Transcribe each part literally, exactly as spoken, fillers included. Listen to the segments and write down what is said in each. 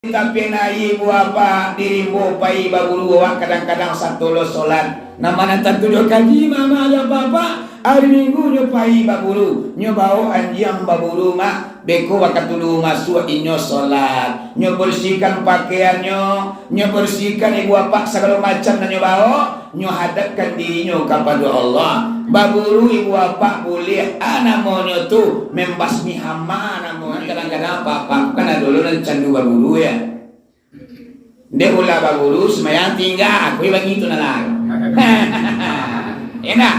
Tapi na ibu apak di rimbo pai baburu, awak kadang-kadang sato lo solat. Nan ma nan tantu jo kaji mama jo papa, ari Minggu nyo pai baburu, nyo bawo anjiang baburu, mak. Beko wakatu lu masuak inyo solat, nyo bersihkan pakaiannyo, nyo bersihkan ibu apak sagalo macam nan nyo bawo. Nyo hadapkan dirinyo kapado Allah. Baburu ibu apak buliah, a namonyo tu, membasmi hama namonyo. Kadang-kadang apak-apak kan ado lo nan candu baburu, ya. Dek ulah baburu, sumayang tingga, aku bagi tu nalar. Enak.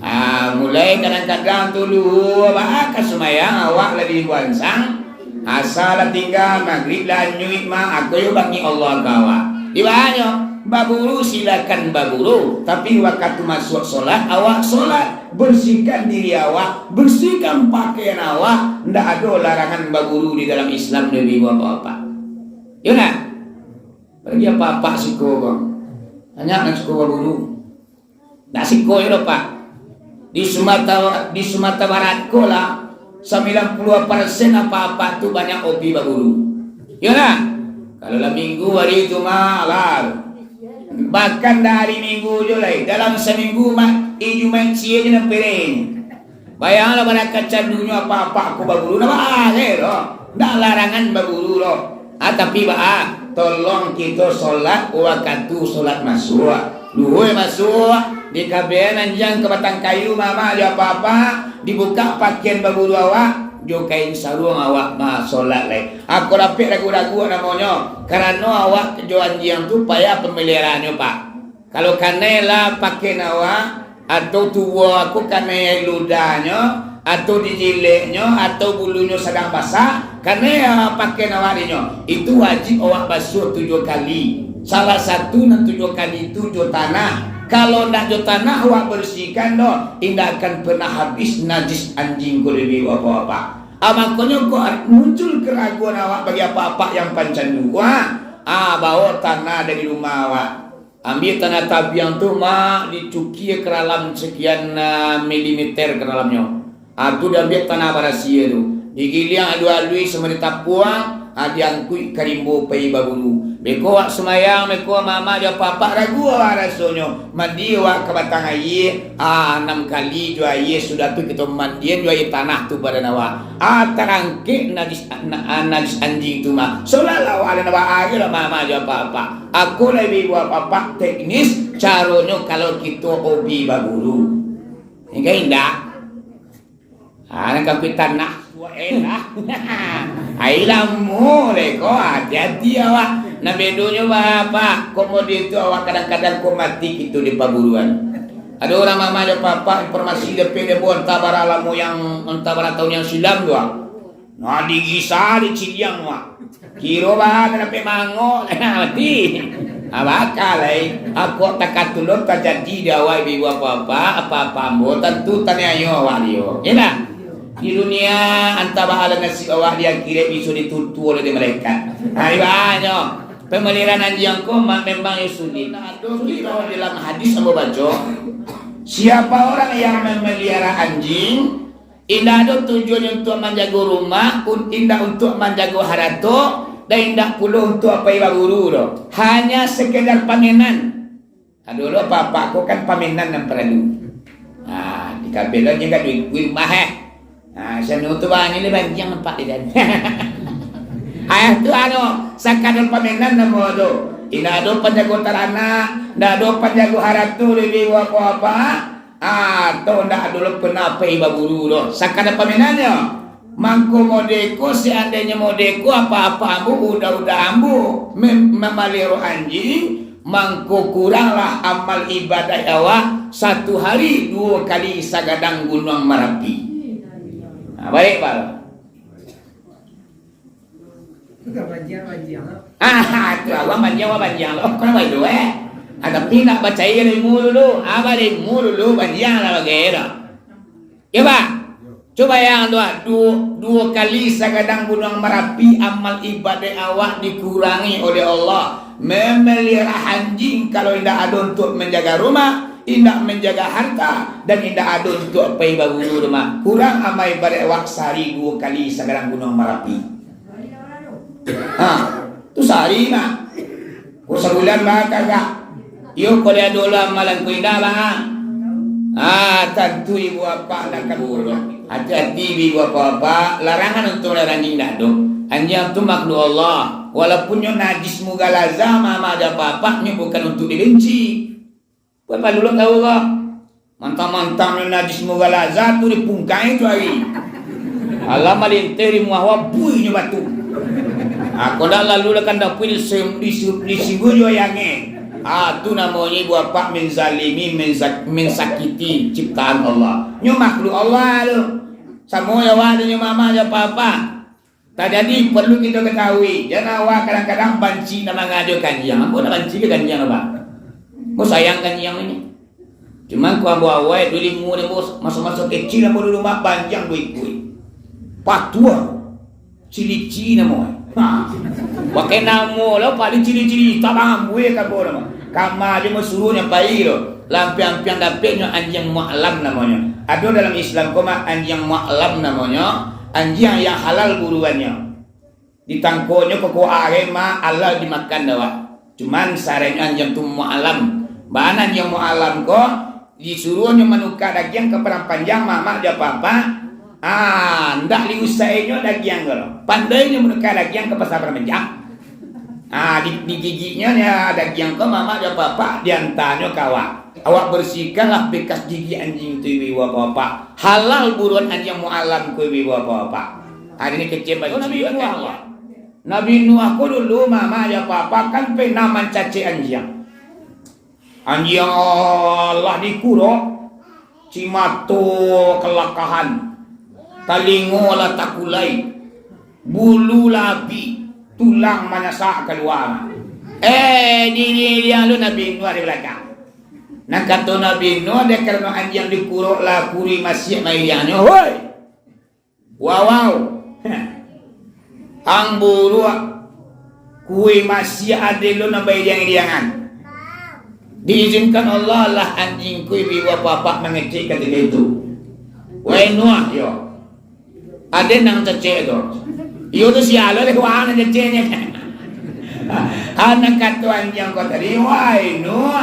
Ah, mulai kadang-kadang tu luhua baa ka sumayang, awak lah dibuansang. Asa lah tingga, magrib lah anyuik mah, ako yo bangik Allah ka awak. Di bahanyo, baburu silakan baburu, tapi wakatu masuak solat, awak solat. Bersihkan diri awak, bersihkan pakaian awak, ndak ado larangan baburu di dalam Islam, dari ibu apak-apak. Yo nah, bagi apak-apak siko ko, banyak nan suko baburu. Ndak siko yo doh, Pak. Di Sumatera, di Sumatera Barat ko lah, sambilan puluah persen apak-apak tu banyak hobi baburu. Yo lah. Kalau lah Minggu hari tu mah, lah. Bahkan dari Minggu jo lai, dalam saminggu mah, Jumaik ciek je nan pereng. Bayanglah, barakat candunyo apak-apak ko baburu, ndak baa doh. Ndak larangan baburu doh. Ah, tapi baa, tolong kito solat wakatu solat masuak. Luhua masuak, dikabean anjiang ka batang kayu, mama jo papa, dibukak pakaian baburu awak, jo kain saruang awak ma solat lai. Ako dapek ragu-ragu namonyo, karano awak jo anjiang tu payah pamaliharaannyo, Pak. Kalau kanai lah pakaian awak, atau tubuah ko kanai ludahnyo, atau dijileknyo, atau bulunyo sadang basah, kanai, ah, pakaian awak dinyo, itu wajib awak basuah tujuah kali. Salah satu nan tujuah kali tu jo tanah. Kalau ndak jo tanah awak bersihkan doh, indak akan pernah habis najis anjing ko, dari bapak-bapak. Ah, makonyo ko muncul keraguan awak bagi apak-apak yang pancandu. Wah, ah, bawa tanah dari rumah awak. Ambiak tanah tabiang tu, mak, dicukia ka dalam sakian, ah, milimeter ka dalamnyo. Ah, tu diambiak tanah barasiah tu. Digiliang alui-alui samo ditapuang, ah, diangkuik ka rimbo pai baburu. Beko awak sumayang, beko mama jo papa ragu awak rasonyo. Mandi awak ka batang aia, ah, anam kali jo aia, sudah tu kito mandian jo aia tanah tu badan awak. Ah, tarangkek najis, na-, ah, najis anjing tu mah. Solatlah awak alun baa aia lah mama jo papa. Ako lai bi buek apak-apak teknis caronyo kalau kito hobi baburu. Indak, indak. Ah, nan kakuik tanah, suak elah. Ai lamo lai ko, hati-hati awak. Nan bedonyo ba-, apak, komode tu awak kadang-kadang ko mati kito di paburuan. Ado urang mama jo papa informasi dapek dek bo, antah bara lamo yang, antah bara taun yang silam tu, ah. Nah, digisa dek ciliang, wak. Kiro bah, dapek mangok, mati. Ah, baka lai. Ako takatun lo tajadi di awak ibu apak-apak, apak-apak ambo, tantu taniayo awak dio. Yo ndak? Di dunia, antah baa lah nasib awak di akhirat, biso ditutu oleh malaikat. Nah, ibaratnyo, pamaliharaan anjiang ko ma-, memang yo sulit. Nah, ado kiro dalam hadis ambo baco, siapa orang yang memelihara anjing, indak ado tujuannyo untuak manjago rumah, un-, indak untuak manjago harato, dan indak pulo untuak pai baburu doh. Hanya sekedar pamenan. Ado lo apak-apak ko kan pamenan nan paralu. Nah, di kabel lo nyo kan duit, duit rumah, eh. Nah, sanu tu banyak le banjiang nampak di dalam. Ayah tu anu, sakadar pamenan namo tu. Indak ado panjago taranak, indak ado panjago harato dari apak-apak. Ah, atau ndak ado lo pernah pai baburu doh, sakadar pamenannyo. Mangko mode ko, seandainyo mode ko, apak-apak ambo, uda-uda ambo mem-, mamaliharo anjing, mangko kuranglah amal ibadah awak satu hari duo kali sagadang Gunuang Marapi. Nah, baik, Pak. Ah, tu awak banjiang, awak banjiang lo. Kau nak baitu, eh? Ah, tapi nak bacair ilmu dulu. Ah, ilmu dulu, banjiang lah bagai dah. Yo, Pak. Cubo bayang tu, ah. Duo, duo kali sagadang Gunuang Marapi, amal ibadah awak dikurangi oleh Allah. Memelihara anjing kalau indak ado untuak manjaga rumah, indak manjaga harta, dan indak ado untuak pai baburu rumah. Kurang amal ibadah awak sahari duo kali sagadang Gunuang Marapi. Ha. Tu sahari mah. Ko sabulan mah kagak. Iyo, kalau ado lah amalan ko indak lah. Ah, tantu ibu bapak nak kabur. Hati-hati ibu bapak-bapak, larangan untuak malarang anjiang indak ado. Anjiang tu makhluk Allah. Walaupun nyo najis mughallazah, mamak jo apak-apak, nyo bukan untuak dibenci. Buek palu lo tahu ko. Mantang-mantang nyo najis mughallazah tu dipungkai tu ari. Alah malinteh di muah awak, buih nyo batu. Ako ndak lalu lah kandak puih di sim-, di si-, di sibu jo ayangnya. Ah, tu namonyo ibu apak menzalimi, menza-, mensakiti ciptaan Allah. Nyo makhluk Allah tu. Samo jo awak tu nyo mamak jo apak-apak. Tajadi, perlu kito katahui, jan awak kadang-kadang banci nak mangadokan anjiang. Ambo nak banci ka anjiang, Abah? Ambo sayang ka anjiang ini. Cuman ko ambo awai, dulu limo ni, ambo maso-maso kecil, ambo dulu mak banjiang duo ikua. Patuah. Cilici namo. Ha. Pakai namo lah, paling cili-cili, tabang ambuih ka ambo namo. Kama ajo masuruahnyo pai tu. Lah ampiang-ampiang dapeknyo anjiang mu'allam namonyo. Ado dalam Islam ko mah anjiang mu'allam namonyo, anjiang yang halal buruannyo. Ditangkonyo ko, ko arema, halal dimakan dek awak. Cuman saranyo anjiang tu mu'allam. Bana anjiang mu'allam ko, disuruahnyo manuka dagiang ka Padang Panjang, mamak jo apak-apak. Ah, ndak diusainyo dagiang ko. Pandainyo manuka dagiang ka Pasar Padang Panjang. Ah, di, digigiknyo nyo dagiang ko, mamak jo apak-apak, diantanyo ka awak. Awak bersihkanlah bekas gigi anjing tu, ibu bapak-bapak. Halal buruan anjiang mu'allam ko, ibu bapak-bapak. Hari ni kecil banci Nabi Nuah. Nabi Nuah ko dulu, mamak jo apak-apak, kan pernah mancacek anjiang. Anjiang lah dikurok, cimato kalakahan, talingo lah takulai, bulu lah abih, tulang manyasak kalua. Eh, di, di, di, lalu Nabi Nuah di balakang. Nan kato Nabi Nuah, dek karano anjiang dikurok lah kuruih masiak mairiangnyo, "Hoi! Wawau! Ang buruak! Kuruih masiak ade lo nan bairiang-iriangan." Diizinkan Allah lah anjiang ko ibu bapak-bapak mangecek katiko itu. "Wai Nuah, yo." Ade nan cacek tu. Iyo tu sia lo deh, wah, nan caceknyo. Anak kato anjiang ko tadi, "Wahai Nuh,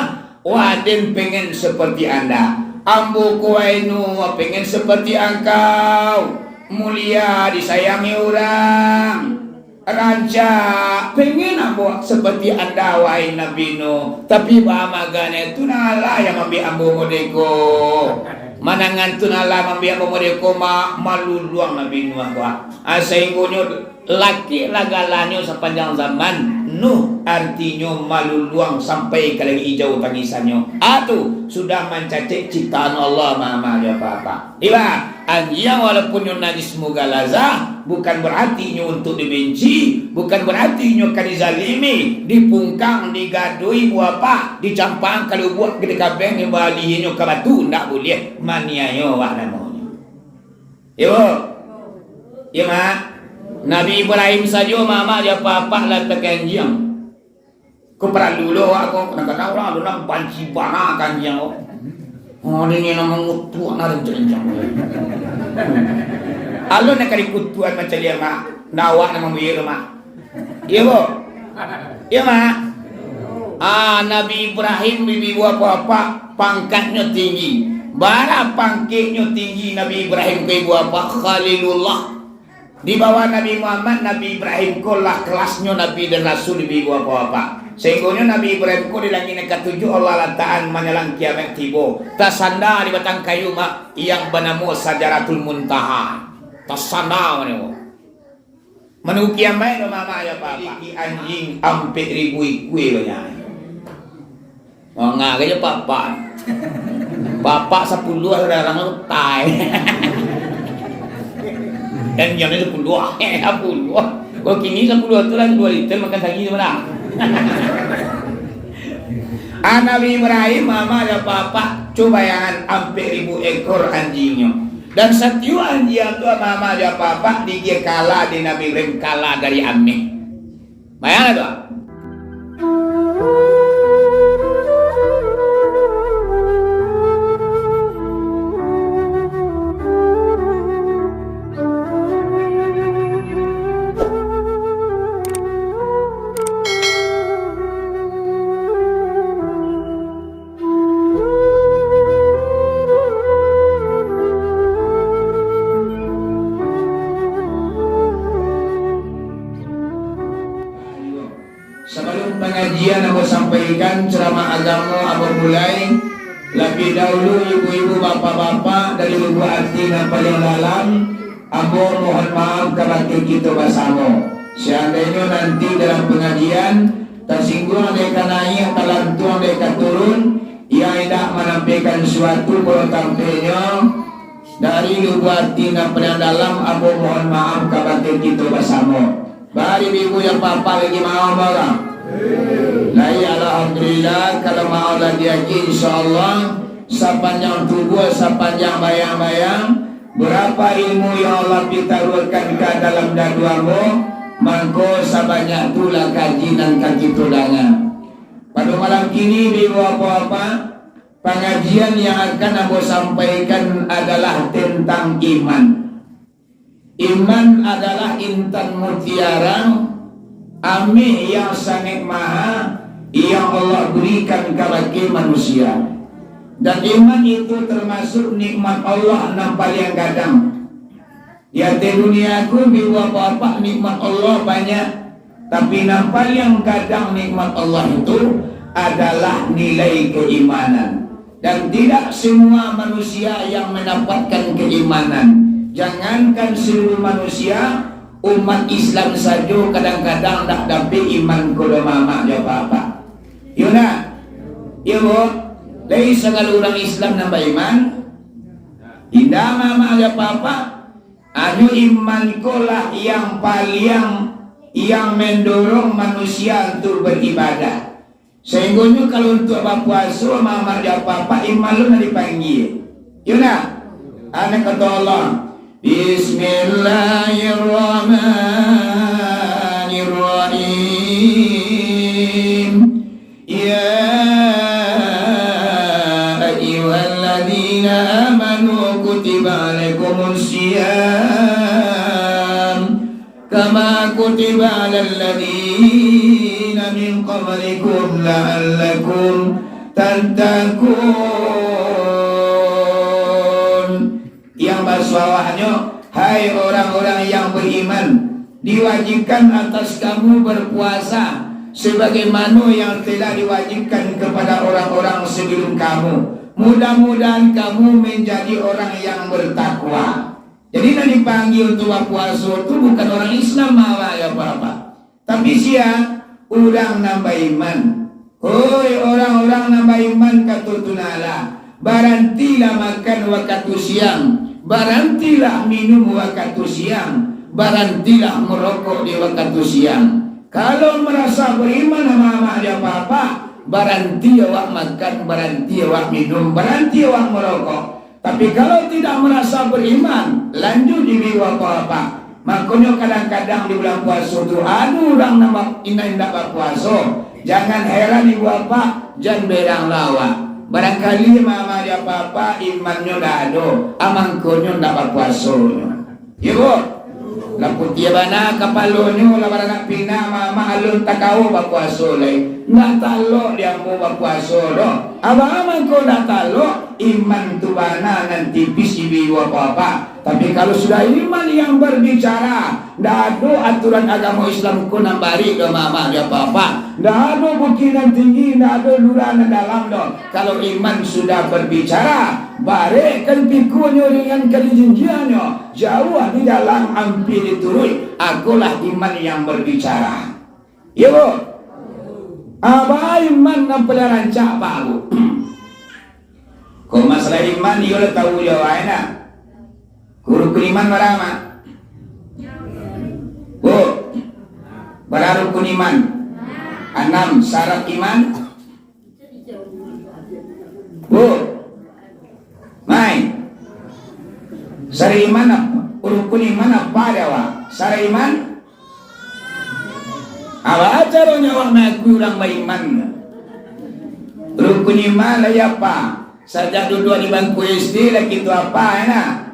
wah, den pengen seperti anda. Ambo ko, wahai Nuh, pengen seperti angkau. Mulia, disayangi urang. Rancak, pengen ambo seperti anda, wahai Nabi Nuh. Tapi baa maganyo tu nan alah yang mambiak ambo modeko. Manangan tu nan alah mambiak ambo modeko, ma-, maluluang Nabi Nuh ko." Ah, sainggonyo lakek lah galanyo sapanjang zaman, Nuh artinyo maluluang sampai ka langik ijau tangisannyo. Ah, tu sudah mancacek ciptaan Allah, mamak jo apak-apak. Iba, anjiang walaupun nyo najis mughalazah, bukan barati nyo untuak dibenci, bukan barati nyo ka dizalimi, dipungkang, digaduhi, buapak, dicampang ka lubuak, dikabeng, dibalihnyo ka batu, ndak buliah, maniayo awak namonyo. Iyo, Bu? Iyo, Mak? Nabi Ibrahim sajo mamak jo apak-apak lah takanjiang. Ko paralu lo awak ko, kadang-kadang urang ado nan banci bana ka anjiang ko. Oh, ado nan mangutuak nan rincak-rincak. Alun nan ka dikutuak macam dia, Mak. Ndak awak nan mambuek tu, Mak. Iyo, Bu? Iyo, Mak? Ah, Nabi Ibrahim, ibu bapak, pangkatnyo tinggi. Bara pangkeknyo tinggi Nabi Ibrahim ko, ibu bapak? Khalilullah. Di bawah Nabi Muhammad, Nabi Ibrahim ko lah kelasnyo Nabi dan Rasul, ibu bapak-bapak. Sahinggonyo Nabi Ibrahim ko di langik nan katujuah Allah latakan manjalang kiamat tibo. Tasanda di batang kayu, Mak, yang banamo Sajaratul Muntaha. Tasanda mano. Manuki amai lo mamak jo apak-apak. Anjiang ampek ribu ikua banyak. Mangah ka jo apak-apak. Apak sapuluah urang tu tai. Anjiang ni sapuluah. Sapuluah. Kalau kini sapuluah tu lah duo liter makan sahari tu lah. Nabi Ibrahim, mamak jo apak-apak, cubo bayangan ampek ribu ekor anjiangnyo. Dan satiok anjiang tu, mamak jo apak-apak, digiah kalah dek Nabi Ibrahim, kalah dari ameh. Bayangkan tu. Sabalun pangajian ambo sampaikan, ceramah agamo ambo mulai, labiah dahulu ibu-ibu, bapak-bapak, dari lubuak ati nan paliang dalam, ambo mohon maaf kabake kito basamo. Seandainyo nanti dalam pangajian tasingguang dek ka naiak, talantuang dek ka turun, yang indak manampaikan suatu pado tampeknyo, dari lubuak ati nan paliang dalam, ambo mohon maaf kabake kito basamo. Bari ibu-ibu, bapak-bapak, lagi maaf urang? Lai, alhamdulillah, kalau maaf lagi-lagi, insyaallah, sapanjang tubuah, sapanjang bayang-bayang, berapa ilmu yang Allah pitaruahkan ka dalam dadu ambo, mangko sabanyak tu lah kaji nan ka kito danga. Pado malam kini, ibu-ibu, bapak-bapak, pangajian yang akan ambo sampaikan adalah tentang iman. Iman adalah intan mutiara, ameh yang sangaik maha, yang Allah barikan kabake manusia. Dan iman itu tamasuk nikmat Allah nan paliang gadang. Di ateh dunia ko, ibu-ibu, bapak-bapak, nikmat Allah banyak, tapi nan paliang gadang nikmat Allah itu adalah nilai keimanan. Dan tidak semua manusia yang mendapatkan keimanan. Jangankan seluruh manusia, umat Islam sajo kadang-kadang ndak dapek iman ko doh, mamak jo bapak-bapak. Iyo ndak? Iyo, Bu? Lai sagalo urang Islam nan baiman? Indak, mamak jo bapak-bapak. Hanyo iman ko lah yang paliang, yang mendorong manusia untuk beribadah. Sahinggonyo kalau untuak bapuaso, mamak jo bapak-bapak, iman lo nan dipanggia. Iyo ndak? Anak kato Allah, Bismillahirrahmanirrahim. Ya ayyuhalladzina amanu kutiba alaikumus siyam kama kutiba alal ladzina min qablikum la'allakum tattaqun. Yang basuawahnyo, hai orang-orang yang beriman, diwajibkan atas kamu berpuasa sebagaimana yang telah diwajibkan kepada orang-orang sebelum kamu. Mudah-mudahan kamu menjadi orang yang bertakwa. Jadi, nan dipanggia untuak bapuaso tu bukan orang Islam awak, ya, Bapak. Tapi sia? Urang nan baiman. Hoi orang-orang nan baiman, kato Tuhanlah, barantilah makan wakatu siang, barantilah minum wakatu siang, barantilah marokok di wakatu siang. Kalau marasa bariman, mamak jo bapak-bapak, baranti awak makan, baranti awak minum, baranti awak marokok. Tapi kalau tidak merasa beriman, lanjut ibu bapak-bapak. Makonyo kadang-kadang di bulan puaso tu, ado urang nan ba-, indak, indak bapuaso. Jangan heran ibu bapak, jan berang lah awak. Barangkali mamak jo bapak-bapak imannyo ndak ado, amangkonyo ndak bapuasonyo. Iyo, Bu? Lah putiah bana kapalonyo, lah baranak pinak, mamak alun takawa bapuaso lai. Ndak talok di ambo bapuaso doh. Abah mangko ndak talok, iman tu bana nan tipis ibu-ibu bapak-bapak. Tapi kalau sudah iman yang berbicara, ndak ado aturan agamo Islam ko nan barek doh, mamak jo bapak-bapak. Ndak ado bukik nan tinggi, ndak ado lurah nan dalam doh. Kalau iman sudah berbicara, barekkan pikuanyo, ringankan jinjiangnyo, jauah di jalan, ampia dituruik, akolah iman yang berbicara. Iyo, Bu? Abah iman nan paliang rancak, Pak, Bu. Kok masalah iman, iyo lah tahu jo awak, nak. Rukun iman bara, Mak? Bu, bara rukun iman? Anam. Syarat iman? Bu, mai. Syarat iman apa? Rukun iman apa di awak? Syarat iman? Apo caronyo awak mangakui urang baiman? Rukun iman lah apa? Sajak duduak di bangku S D lah kito apa, yo nak?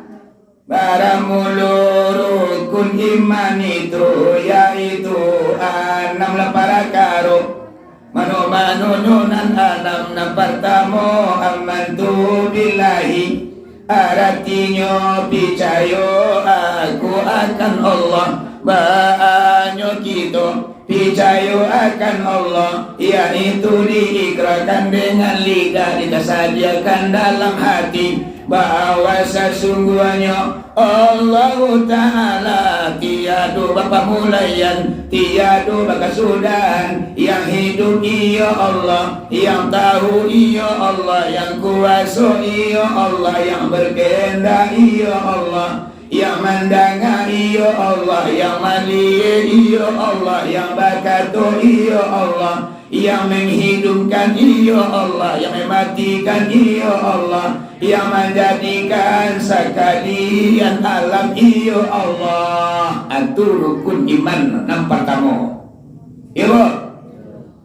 Baramulo rukun iman itu, yaitu anam lah parakaro. Mano-manonyo nan anam, nan partamo, amantu billahi, aratinyo picayo aku akan Allah. Baanyo kito Picayo akan Allah, yaitu diikrarkan dengan lidah, ditasadiakan dalam hati, bahwa sasungguahnyo Allahu Ta'ala tiado bapamulaian, tiado bakasudahan, yang hidup iyo Allah, yang tahu iyo Allah, yang kuaso iyo Allah, yang berkehendak iyo Allah. Yang mandanga iyo Allah, yang maliek iyo Allah, yang bakato iyo Allah, yang manghidupkan iyo Allah, yang mamatikan iyo Allah, yang manjadikan sakalian alam iyo Allah. Atu rukun iman nan partamo. Iyo,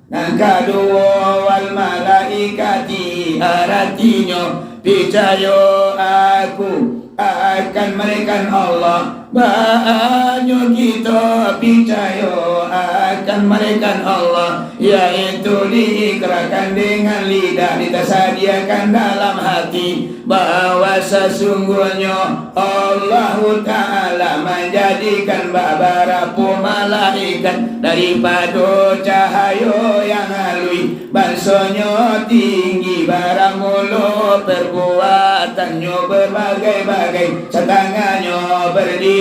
Nan kaduo, wal malaikati, aratinyo picayo aku akan malaikat Allah. Baanyo kito picayo akan malaikat Allah, yaitu diikrarkan dengan lidah, ditasadiakan dalam hati, bahwa sasungguahnyo Allahu Ta'ala manjadikan babarapo malaikat daripado cahayo yang aluih, bansonyo tinggi, baramulo perbuatannyo berbagai-bagai, satangahnyo berdiri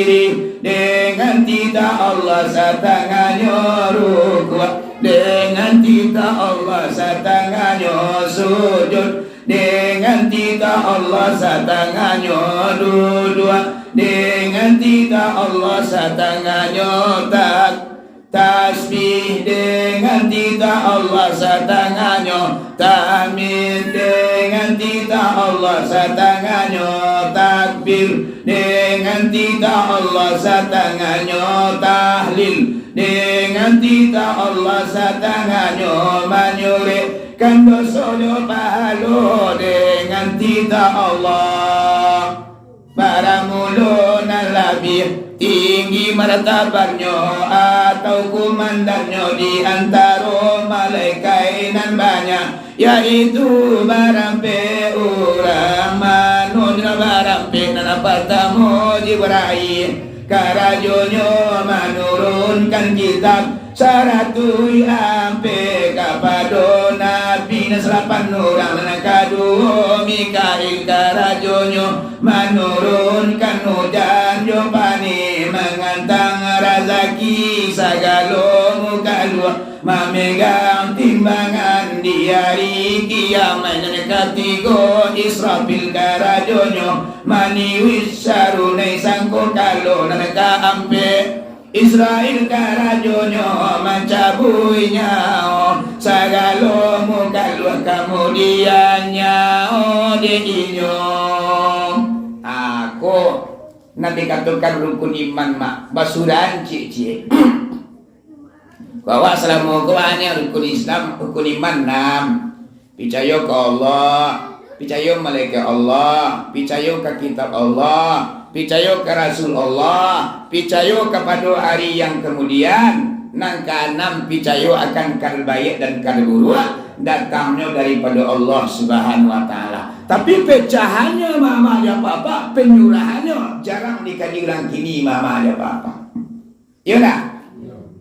dengan titah Allah, satangahnyo rukuk dengan titah Allah, satangahnyo sujud dengan titah Allah, satangahnyo duduak dengan titah Allah, satangahnyo tak tasbih dengan titah Allah, satangahnyo tahmid dengan titah Allah, satangahnyo takbir dengan titah Allah, satangahnyo tahlil dengan titah Allah, satangahnyo manyurekkan doso jo pahalo dengan titah Allah. Baramulo nan labiah tinggi martabatnyo atau kumandannyo di antaro malaikat nan banyak, yaitu barampek urang. Mano nyo barampek? Nan partamo Jibrail, karajonyo manurunkan kitab saratuih ampek kapado Nabi, nan salapan urang. Nan kaduo Mikail, karajonyo manurunkan ujan jo panih, mangantang razaki sagalo mukaluak, mamegang timbangan di ari kiamaik. Nan katigo Israfil, karajonyo maniuik sarunai sangkakala. Nan kaampek Israfil, karajonyo mancabuik nyao sagalo mukaluak, kamudian nyao dek inyo. Ako nan dikatokan rukun iman, mak, basuran ciek-ciek. Bahwa salamo ko banyak rukun Islam, rukun iman enam. Picayo ka Allah, picayo malaikat Allah, picayo ka kitab Allah, picayo ka Rasul Allah, picayo kapado ari yang kamudian. Nan kaanam, picayo akan kabar baiak dan kabar buruak, datangnyo daripado Allah Subhanahu wa Ta'ala. Tapi pecahannyo, mama jo papa, panyurahannyo jarang dikaji urang kini, mama jo papa. Iyo ndak?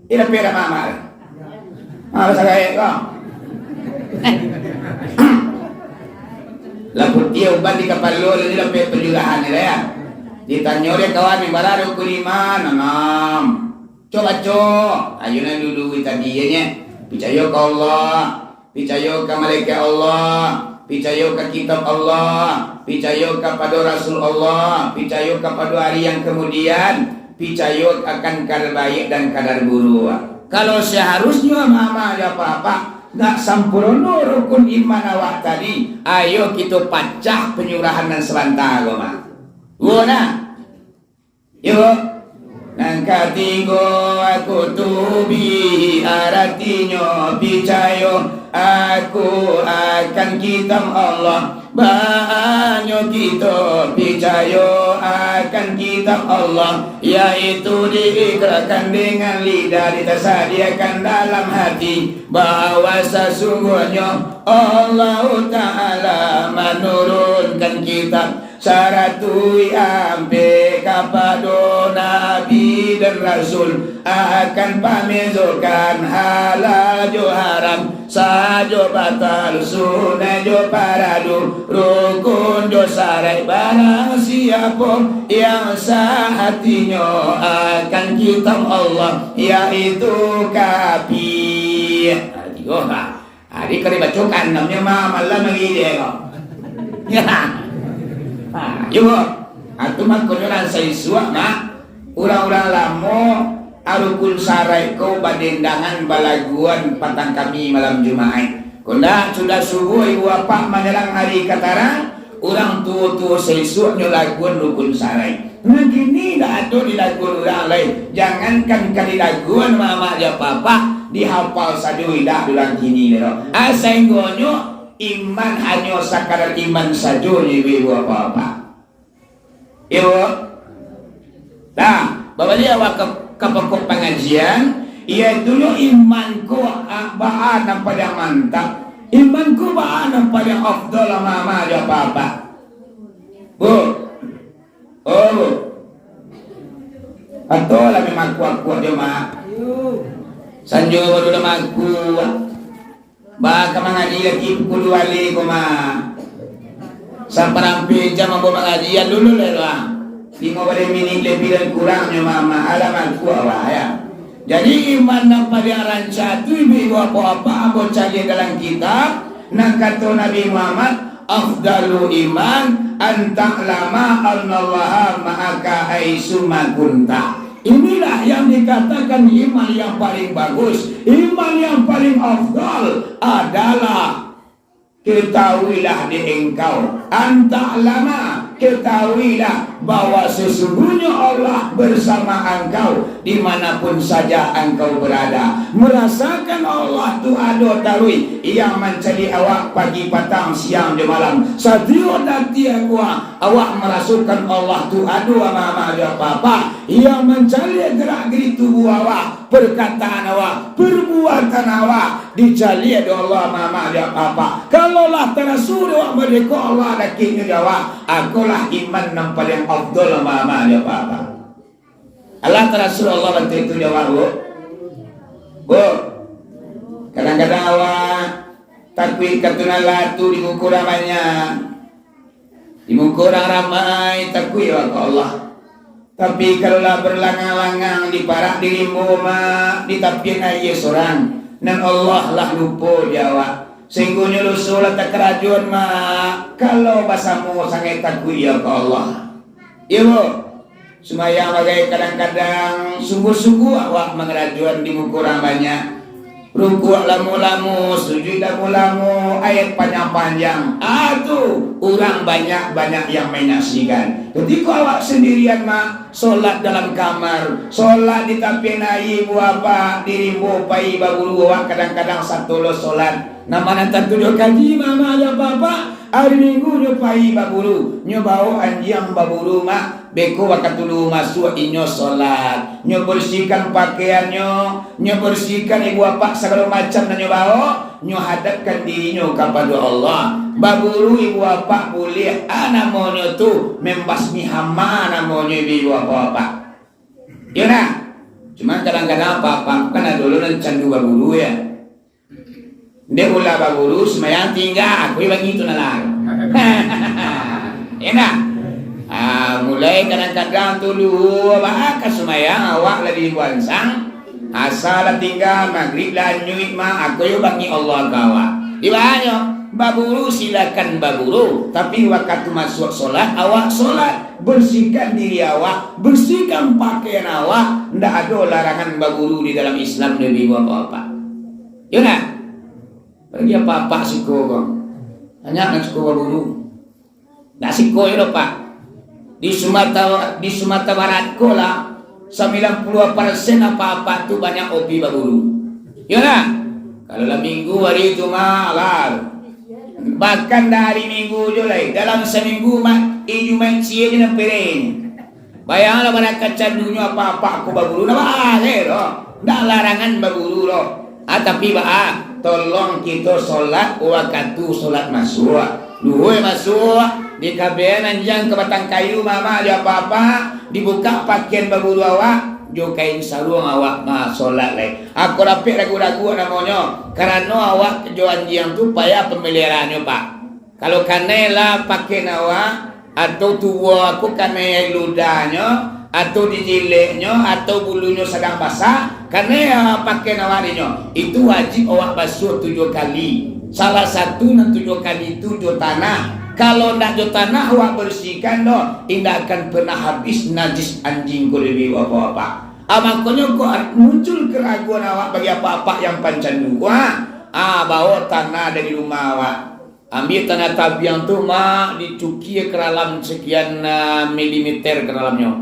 Iyo, dapek dak mamak tu? Ah, basa gaek ko. Lah putiah uban di kapalo, lalu dapek panyurahan ni lah, ya. Ditanyo dek kawan, bara rukun iman? Anam. Cok baco. Ayo nan dulu tadi, ya, nyo. Picayo ka Allah. Picayo ka malaikat Allah, picayo ka kitab Allah, picayo kapado Rasul Allah, picayo kapado ari yang kamudian, picayo akan kabar baiak dan kabar buruak. Kalau saharusnyo mama jo papa, ndak sampurno rukun iman awak tadi, ayo kito pacah panyurahan nan sabanta ko, mah. Wo nah. Yo, nan katigo, aku tubi, aratinyo picayo aku akan kitab Allah. Baanyo kito picayo akan kitab Allah, yaitu diikrarkan dengan lidah, ditasadiakan dalam hati, bahwa sasungguahnyo Allahu Ta'ala manurunkan kitab saratuih ampek kapado Nabi Rasul akan pamezokan halal jo haram, sah jo batal, sunat jo paradu, rukun jo syarat. Barang siapo yang sah hatinyo akan kitab Allah, yaitu kafir. Ah, tigo, ha. Ha, di kari baco kaanamnyo mah malam lagi dek ko. Ha, iyo. Ha, tu makonyo nan saisuak mah, urang-urang lamo, ha, rukun saraik ko badendangan balaguan patang kami malam Jumaik. Kok ndak, sudah subuah ibu bapak manjalang ari ka tarang, urang tuo-tuo saisuaknyo laguan rukun saraik. Nan kini indak ado dilaguan urang lai. Jangankan ka dilaguan, mamak jo apak-apak, dihapal sajo indak urang kini lai doh. Ah, sainggonyo iman hanyo sakadar iman sajo nyo, ibu-ibu, apak-apak. Iyo. Nah, babaliak awak ka, ka pokok pangajian, yaitunyo iman ko, ah, baa nan paliang mantap. Iman ko baa nan paliang afdal, mamak jo apak-apak. Bu. Oh. Ato lah mamakuak-kuak jo, Mak. Sanjo baru lah makuak. Baa ka mangaji lagi pukul duo baleh ko, Mak. Saparampek jam ambo mangaji, alun lai lah. Limo baleh minik labiah dan kurang nyo, Mak, Mak. Alah makuak awak, ya. Jadi, iman nan paliang rancak tu, ibu-ibu, apak-apak, ambo caliak dalam kitab, nan kato Nabi Muhammad, "Afdalu iman an ta'lama annallaha ma'aka haitsuma kunta." Inilah yang dikatakan iman yang paling bagus, iman yang paling afdal adalah, ketahuilah dek engkau, an ta'lama, ketahuilah bahwa sesungguhnya Allah bersama engkau di mana pun saja engkau berada. Merasakan Allah tu ado taruih, yang mancaliak awak pagi, patang, siang, jo malam. Satiok datiak awak, awak marasokan Allah tu ado, mamak jo apak-apak, yang mancaliak gerak-gerik tubuah awak, perkataan awak, perbuatan awak, dicaliak dek Allah, mamak jo apak-apak. Kalau lah taraso dek awak, mardeka Allah dakeknyo jo awak, akolah iman nan paliang afdal, mamak jo apak-apak. Alah taraso Allah bantuak itu jo awak, Bu? Bu, kadang-kadang awak takuik ka tunalah tu di muko urang banyak. Di muko urang ramai, takuik awak ka Allah. Tapi, kalau lah berlangang-langang di parak, di rimbo, Mak, di tapian aia sorang, nan Allah lah lupo di awak. Sainggonyo doso lah takarajoan, Mak, kalau basamo sangaik takuik iyo ka Allah. Iyo, Bu. Sumayang bagai kadang-kadang, sungguah-sungguah awak mangarajoan di muko urang banyak. Rukuak lamo-lamo, sujuik lamo-lamo, ayat panjang-panjang. Ah, tu, urang banyak-banyak yang manyaksikan. Kutiko awak sandirian, Mak, solat dalam kamar, solat di tapian aia, Bu, apak, di rimbo pai baburu, awak kadang-kadang satolos solat. Nan ma nan tantu jo kaji, mamak jo apak-apak, ari Minggu nyo pai baburu, nyo baok anjiang baburu, Mak. Beko wakatu dulu masuak inyo solat, nyo bersihkan pakaiannyo, nyo bersihkan ibu apak sagalo macam nan nyo baok, nyo hadapkan dirinyo kapado Allah. Baburu ibu apak buliah, ah, namonyo tu, membasmi hama namonyo ibu apak-apak. Iyo nah, cuma kadang-kadang apak-apak kan ado lo nan candu baburu ya. Dek ulah baburu, sumayang tingga, aku bagi tu nalar. Enak. Ah, mulai kadang-kadang tu luhua baa ka sumayang, awak lah dibuansang. Asa lah tingga, magrib lah anyuik mah, aku yo bangik Allah ka awak. Di bahanyo, baburu silakan baburu, tapi wakatu masuak solat, awak solat, bersihkan diri awak, bersihkan pakaian awak, ndak ado larangan baburu di dalam Islam, ibu apak-apak. Yo nah. Bagi apak-apak siko ko. Banyak nan suko baburu. Ndak siko yo doh, Pak. Di Sumatera, di Sumatera Barat ko lah, sambilan puluah persen apak-apak tu banyak hobi baburu. Yo nah. Kalau lah Minggu hari tu mah, lah. Bahkan dari Minggu jo lai. Dalam saminggu, Mak, i Jumaik ciek je nan pereng. Bayanglah, bana kacandunyo apak-apak ko baburu, ndak baa doh. Ndak larangan baburu doh. Ah, tapi baa, tolong kito solat wakatu solat masuak. Luhua masuak, dikabean anjiang ka batang kayu, mamak jo apak-apak, dibukak pakaian baburu awak, jo kain saruang awak ma-, solat lai. Ako dapek ragu-ragu namonyo, karano awak jo anjiang tu payah pamaliharaannyo, Pak. Kalau kanai lah pakaian awak, atau tubuah ko kanai ludahnyo, atau dijileknyo, atau bulunyo sadang basah, kanai, ah, pakaian awak dinyo, itu wajib awak basuah tujuah kali. Salah satu nan tujuah kali tu jo tanah. Kalau ndak jo tanah awak bersihkan doh, indak akan pernah habis najis anjing ko, Bapak-bapak. Ah, makonyo kok muncul keraguan awak bagi apak-apak yang pancandu. Wah, ah, bawa tanah dari rumah awak. Ambiak tanah tabiang tu, Mak, dicukia ka dalam sakian, ah, milimeter ka dalamnyo.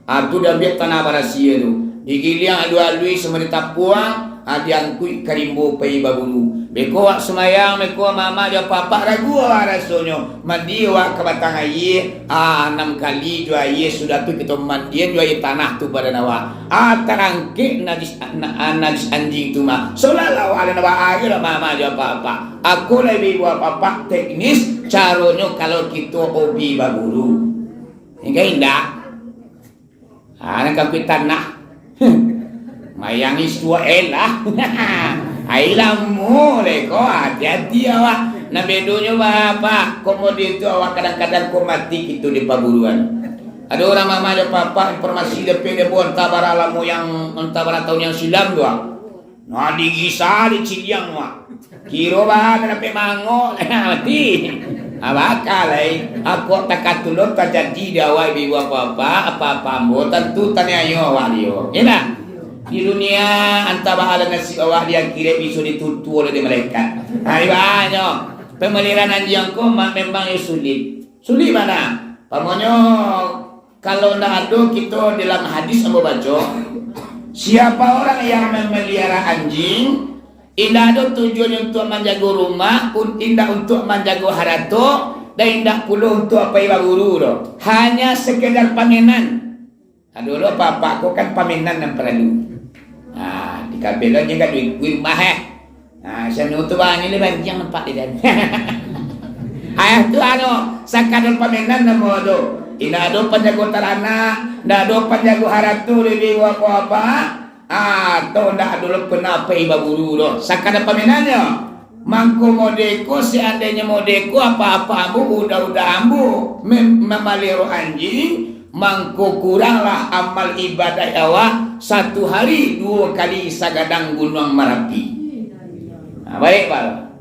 Ah, tu diambiak tanah barasiah tu. Digiliang alui-alui samo ditapuang, ah, diangkuik ka rimbo pai baburu. Beko awak sumbayang, beko mamak jo apak-apak ragu awak rasonyo. Mandi awak ka batang aia, ah, anam kali jo aia, sudah tu kito mandian jo aia tanah tu badan awak. Ah, tarangkek najis, na-, ah, najis anjing tu mah. Solatlah awak alun ba-, aia lah mamak jo apak-apak. Ako lai baibo apak-apak teknis caronyo kalau kito hobi baburu. Indak, indak. Ah, nan kakuik tanah. Mayang isuak elah. Ai lamo lai ko, hati-hati awak. Nan bedonyo ba-, apak, komode tu awak kadang-kadang ko mati kito di paburuan. Ado urang mamak jo apak-apak informasi dapek dek bo, antah bara lamo yang, antah bara taun yang silam tu, ah. Nah, digisa dek ciliang, wak. Kiro bah, dapek mangok, mati. Ah, baka lai. Ako takatun lo tajadi di awak ibu apak-apak, apak-apak ambo, tantu taniayo awak dio. Yo ndak? Di dunia, antah baa lah nasib awak, di akhirat bisa ditutu oleh di malaikat. Nah, ibaratnyo, pamaliaran anjiang ko ma-, memang yo sulik. Sulik bana. Pamonyo, Kalau ndak ado kito dalam hadis ambo baco, siapa orang yang memelihara anjing, indak ado tujuannyo untuak manjago rumah, un-, indak untuak manjago harato, dan indak pulo untuak pai baburu doh. Hanya sekedar pamenan. Ado lo apak-apak ko kan pamenan nan paralu. Nah, dikabelannyo kan duit, duit rumah, eh. Nah, siang tu banyak le banjiang nampak di dalam. Ayah tu anu, sakadar pamenan namo tu. Indak ado panjago taranak, indak ado panjago harato dari ibu apak-apak. Ah, tu indak ado lo pernah pai baburu doh. Sakadar pamenannyo. Mangko mode ko, seandainyo mode ko, apak-apak ambo, uda-uda ambo mem-, mamaliharo anjing, mangko kuranglah amal ibadah awak satu hari duo kali sagadang Gunuang Marapi. Nah, baik, Pak.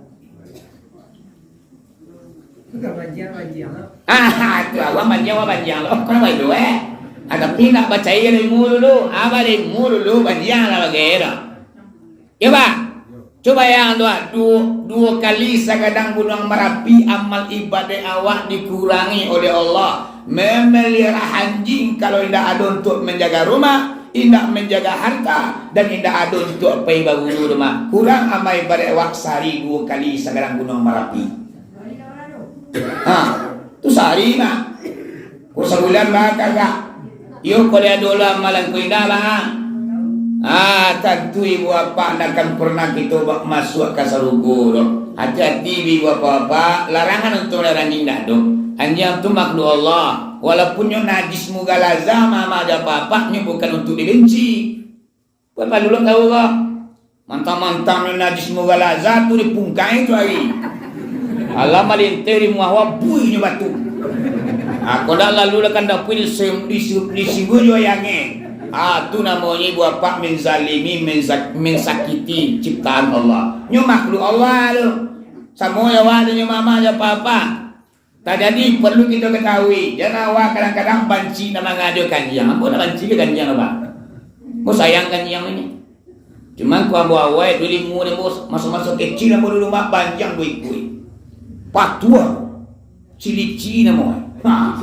Ah, tu awak banjiang, awak banjiang lo. Kau baik tu, eh? Ah, tapi nak baca ilmu dulu. Ah, baca ilmu dulu, banjiang lah bagai dah. Yo, Pak? Cubo bayangkan tu, ah, duo, duo kali sagadang Gunuang Marapi, amal ibadah awak dikurangi oleh Allah. Memelihara anjing kalau indak ado untuak manjaga rumah, indak manjaga harta, dan indak ado untuak pai baburu rumah. Kurang amal ibadah awak sahari duo kali sagadang Gunuang Marapi. Ha, tu sahari mah. Ko sabulan mah kagak. Iyo, ko lai ado lah amalan ko indak lah. Ah, tantu ibu apak ndak akan pernah kito ba-, masuak ka sarugo doh. Hati-hati ibu apak-apak, larangan untuak memelihara anjing ndak ado. Anjing tu makhluk Allah. Walaupun nyo najis mughallazah, mamak jo apak-apak, nyo bukan untuak dibenci. Buat palu lo tahu ko. Mantang-mantang nyo najis mughallazah tu dipungkai tu ari. Alah malinteh di muah awak, buih nyo batu. Ah, kok ndak lalu lah kan dapui di sim-, di si-, di sibu jo ayangnya. Ah, tu namonyo ibu apak menzalimi, menza-, mensakiti ciptaan Allah. Nyo makhluk Allah tu. Samo jo awak tu nyo mamak jo apak-apak. Tajadi, perlu kito katahui, jan awak kadang-kadang banci nan mangadokan anjiang. Ambo ndak banci ka anjiang, Pak. Ambo sayang ka anjiang ini. Cuman ko ambo awai, dulu limo ambo maso-maso kecil ambo dulu mak banjiang duo ikua. Patuah. Cilici namo. Ha.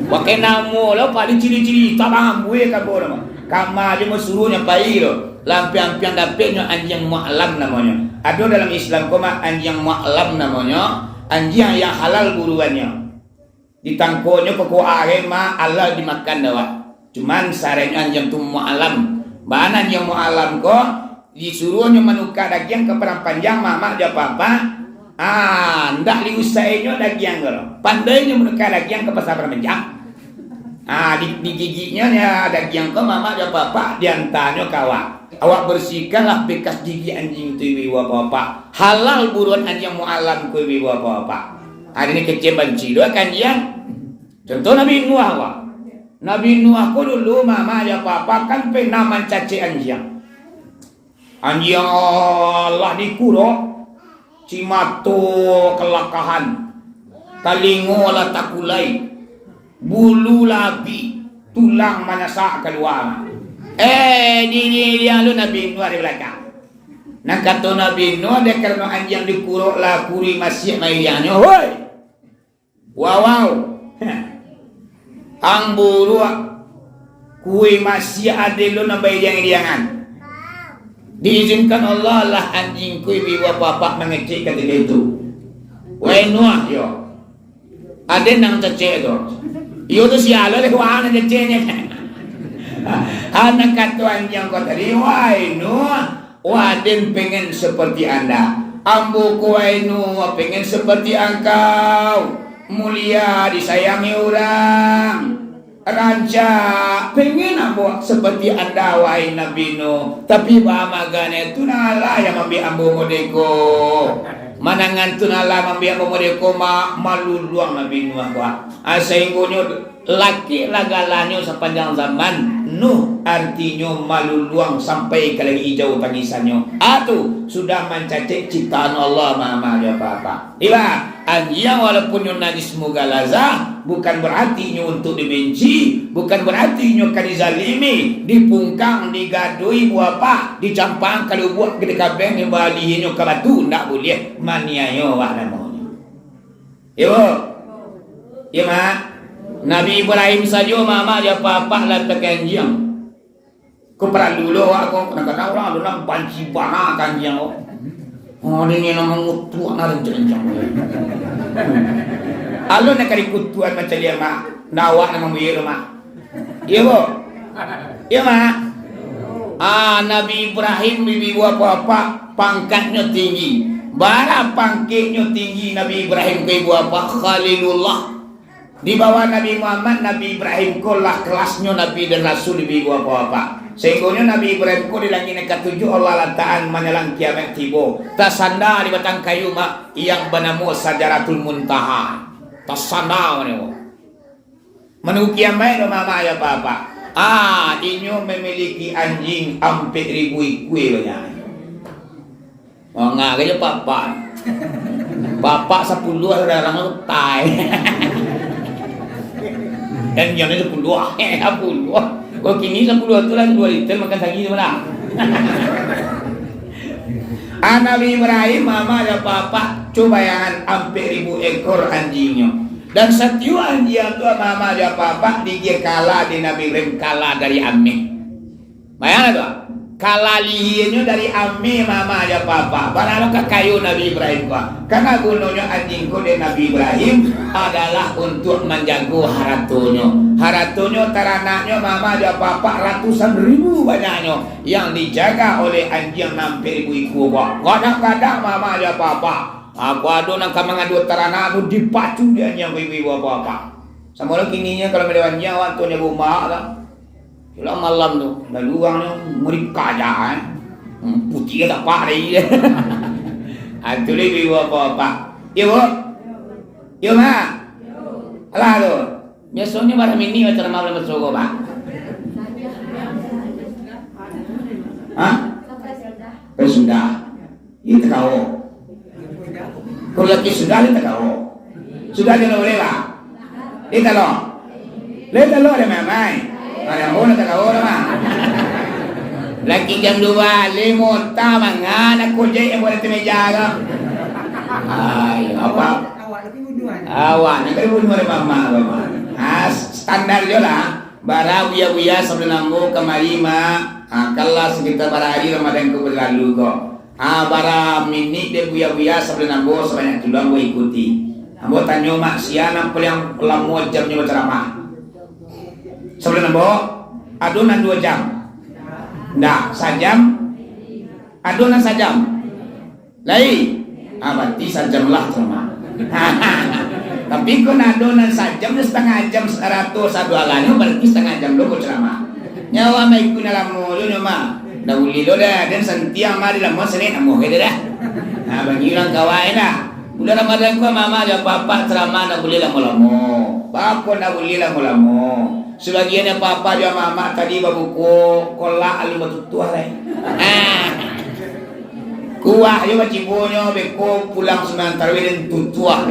Pakai namo lah, Pak, di cili-cili, tabang ambuih ka ambo namo. Kama ajo masuruahnyo pai tu. Lah ampiang-ampiang dapeknyo anjiang mu'allam namonyo. Ado dalam Islam ko mah anjiang mu'allam namonyo, anjiang yang halal buruannyo. Ditangkonyo ka kuah arema, halal dimakan dek awak. Cuman saranyo anjiang tu mu'allam. Bana anjiang mu'allam ko, disuruahnyo manuka dagiang ka padang panjang, mamak jo apak-apak. Ah, ndak diusainyo dagiang ko. Pandainyo manuka dagiang ka pasa padang panjang. Ha, di, digigiknyo nyo dagiang ko, mamak jo apak-apak, diantanyo ka awak. Awak bersihkanlah bekas gigik anjing tu, ibu-ibu apak-apak. Halal buruan anjing mualam ko, ibu-ibu apak-apak. Ha, ado nan kecek banci tu ka anjing. Contoh Nabi Nuh ko. Nabi Nuh ko dulu, mamak jo apak-apak, kan pernah mancacek anjing. Anjing lah dikurok, cimato kalakahan, talingo lah takulai, bulu lah abih, tulang manyasak kalua. Eh, di, di, di, lalu Nabi Nuh di balakang. Nan kato Nabi Nuh, dek karano anjing dikurok lah kuruih masiak mairiangnyo, hoi! Wawau. Ang buruak. Kuruih masiak ado lo nan bairiang-iriangan. Diizinkan Allah lah anjing ko, ibu-ibu apak-apak, mangecek katiko itu. Wai Nuh, yo. Ado nan cacek tu. Iyo tu sia lo deh, wah, nan caceknyo. Ha, nan kato anjing ko tadi, wai Nuh. Wah, den pengen seperti anda. Ambo ko, wahai Nuh, pengen seperti angkau. Mulia, disayangi urang. Rancak, pengen ambo seperti anda, wahai Nabi Nuh. Tapi, baa maganyo tu nan alah yang mambiak ambo modeko. Manangan tu nan alah mambiak ambo modeko, ma-, maluluang Nabi Nuh, wah. Ah, sainggonyo Lakek lah galanyo sapanjang zaman, Nuh artinyo maluluang sampai ka langik ijau tangisannyo. Ah, tu, sudah mancacek ciptaan Allah, mamak jo apak-apak. Iba, anjiang walaupun nyo najis mughalazah, bukan berarti inyo untuk dibenci, bukan berarti inyo ka dizalimi, dipungkang, digaduhi, buapa, dicampang ka lubuak, dikabeng, dibalihnyo ka batu, ndak buliah, maniayo awak namonyo. Iyo, Bu? Iyo, Mak? Nabi Ibrahim sajo, mamak jo apak-apak lah takanjiang. Ko paralu lo awak ko, kadang-kadang urang ado nan banci bana kanjiang ko. Oh, ado nan mangutuak nan rancak-rancak. Alun nan ka dikutuak macam dia, Mak. Ndak awak nan mambuek tu, Mak. Iyo, Bu? Iyo, Mak? Ah, Nabi Ibrahim, ibu-ibu apak-apak, pangkatnyo tinggi. Bara pangkeknyo tinggi Nabi Ibrahim ko, ibu apak? Khalilullah. Di bawah Nabi Muhammad, Nabi Ibrahim ko lah kelasnyo Nabi dan Rasul, ibu-ibu apak-apak. Sehinggonyo Nabi Ibrahim ko di langik nan katujuah Allah latakan manjalang kiamat tibo. Tasanda di batang kayu, Mak, yang banamo Sajaratul Muntaha. Tasanda mano. Manuki amai do mamak jo apak-apak. Ah, inyo mamiliki anjiang ampek ribu ikua banyak. Mangah ka jo papak. Papak sapuluah, urang tu tai. Anjiang ni sapuluah, sapuluah. Kok kini sapuluah tu lah duo liter makan sagi tu lah. Ah, Nabi Ibrahim, mamak jo apak-apak, cubo bayangan, ampek ribu ekor anjiangnyo. Dan satiok anjiang tu, mamak jo apak-apak, digiah kala di Nabi Ibrahim, kala dari ameh. Bayangkan tu, kala lihianyo dari ameh, mamak jo apak-apak. Barano kakayo Nabi Ibrahim ko. Karano gunonyo anjiang ko dek Nabi Ibrahim adalah untuak manjago haratonyo. Haratonyo, taranaknyo, mamak jo apak-apak, ratusan ribu banyaknyo yang dijaga oleh anjiang nan ampek ribu ikua ko. Kadang-kadang, mamak jo apak-apak, aku ado nan ka mangadu taranak tu dipacu dek anjiang ko, ibu-ibu apak-apak. Samo lo kininyo kalau maliek anjiang, awak tu nyo rumah lah. Itulah malam tu, lalu urangnyo murik kaja, eh. Hmm, putiah tapak dai. Ah, tu lah ibu-ibu apak-apak. Iyo, Bu? Iyo, Mak? Alah tu. Biasonyo bara minik baca ceramah bulan puaso ko, Pak? Hah? Sampai sudah. Iyo, takawo. Kalau laki sudah, dia takawo. Sudah dia boleh lah. Dia talo. Dia talo ada mamai. Ada pun takawo lah, Mak. Laki jam dua, limo, ta mangan, aku je yang boleh tu meja tu. Ai, apa? Awak nak kena bunuh ada mamak, mamak. Ah, standar je lah. Bara buya-buya sabalun ambo kamari, Mak. Ah, kalah sekitar bara hari Ramadan ko berlalu ko. Ah, bara minik dek buya-buya sabalun ambo sabanyak tu ambo ikuti. Ambo tanyo, Mak, sia nan paliang lamo jamnyo bacaramah? Sabalun ambo, ado nan duo jam? Ndak, sajam? Ado nan sajam? Lai? Ah, barati sajam lah tu, Mak. Tapi kok nado nan sajam jo satangah jam sarato sadoalahnyo, barati satangah jam lo ko ceramah. Nyo awak mah ikuik nan lamo lo nyo mah. Ndak buliah lo dah, den santiang mah di lamo sanik namuah kito dah. Nah, bagi urang kawai dah. Bulan Ramadan ko mama jo papa ceramah ndak buliah lamo-lamo. Bako ndak buliah lamo-lamo. Sabagian papa jo mama tadi babuko kolak alun batutuah lai. Ah. Kuah jo bacibonyo beko pulang sumbayang tarawih den tutuah.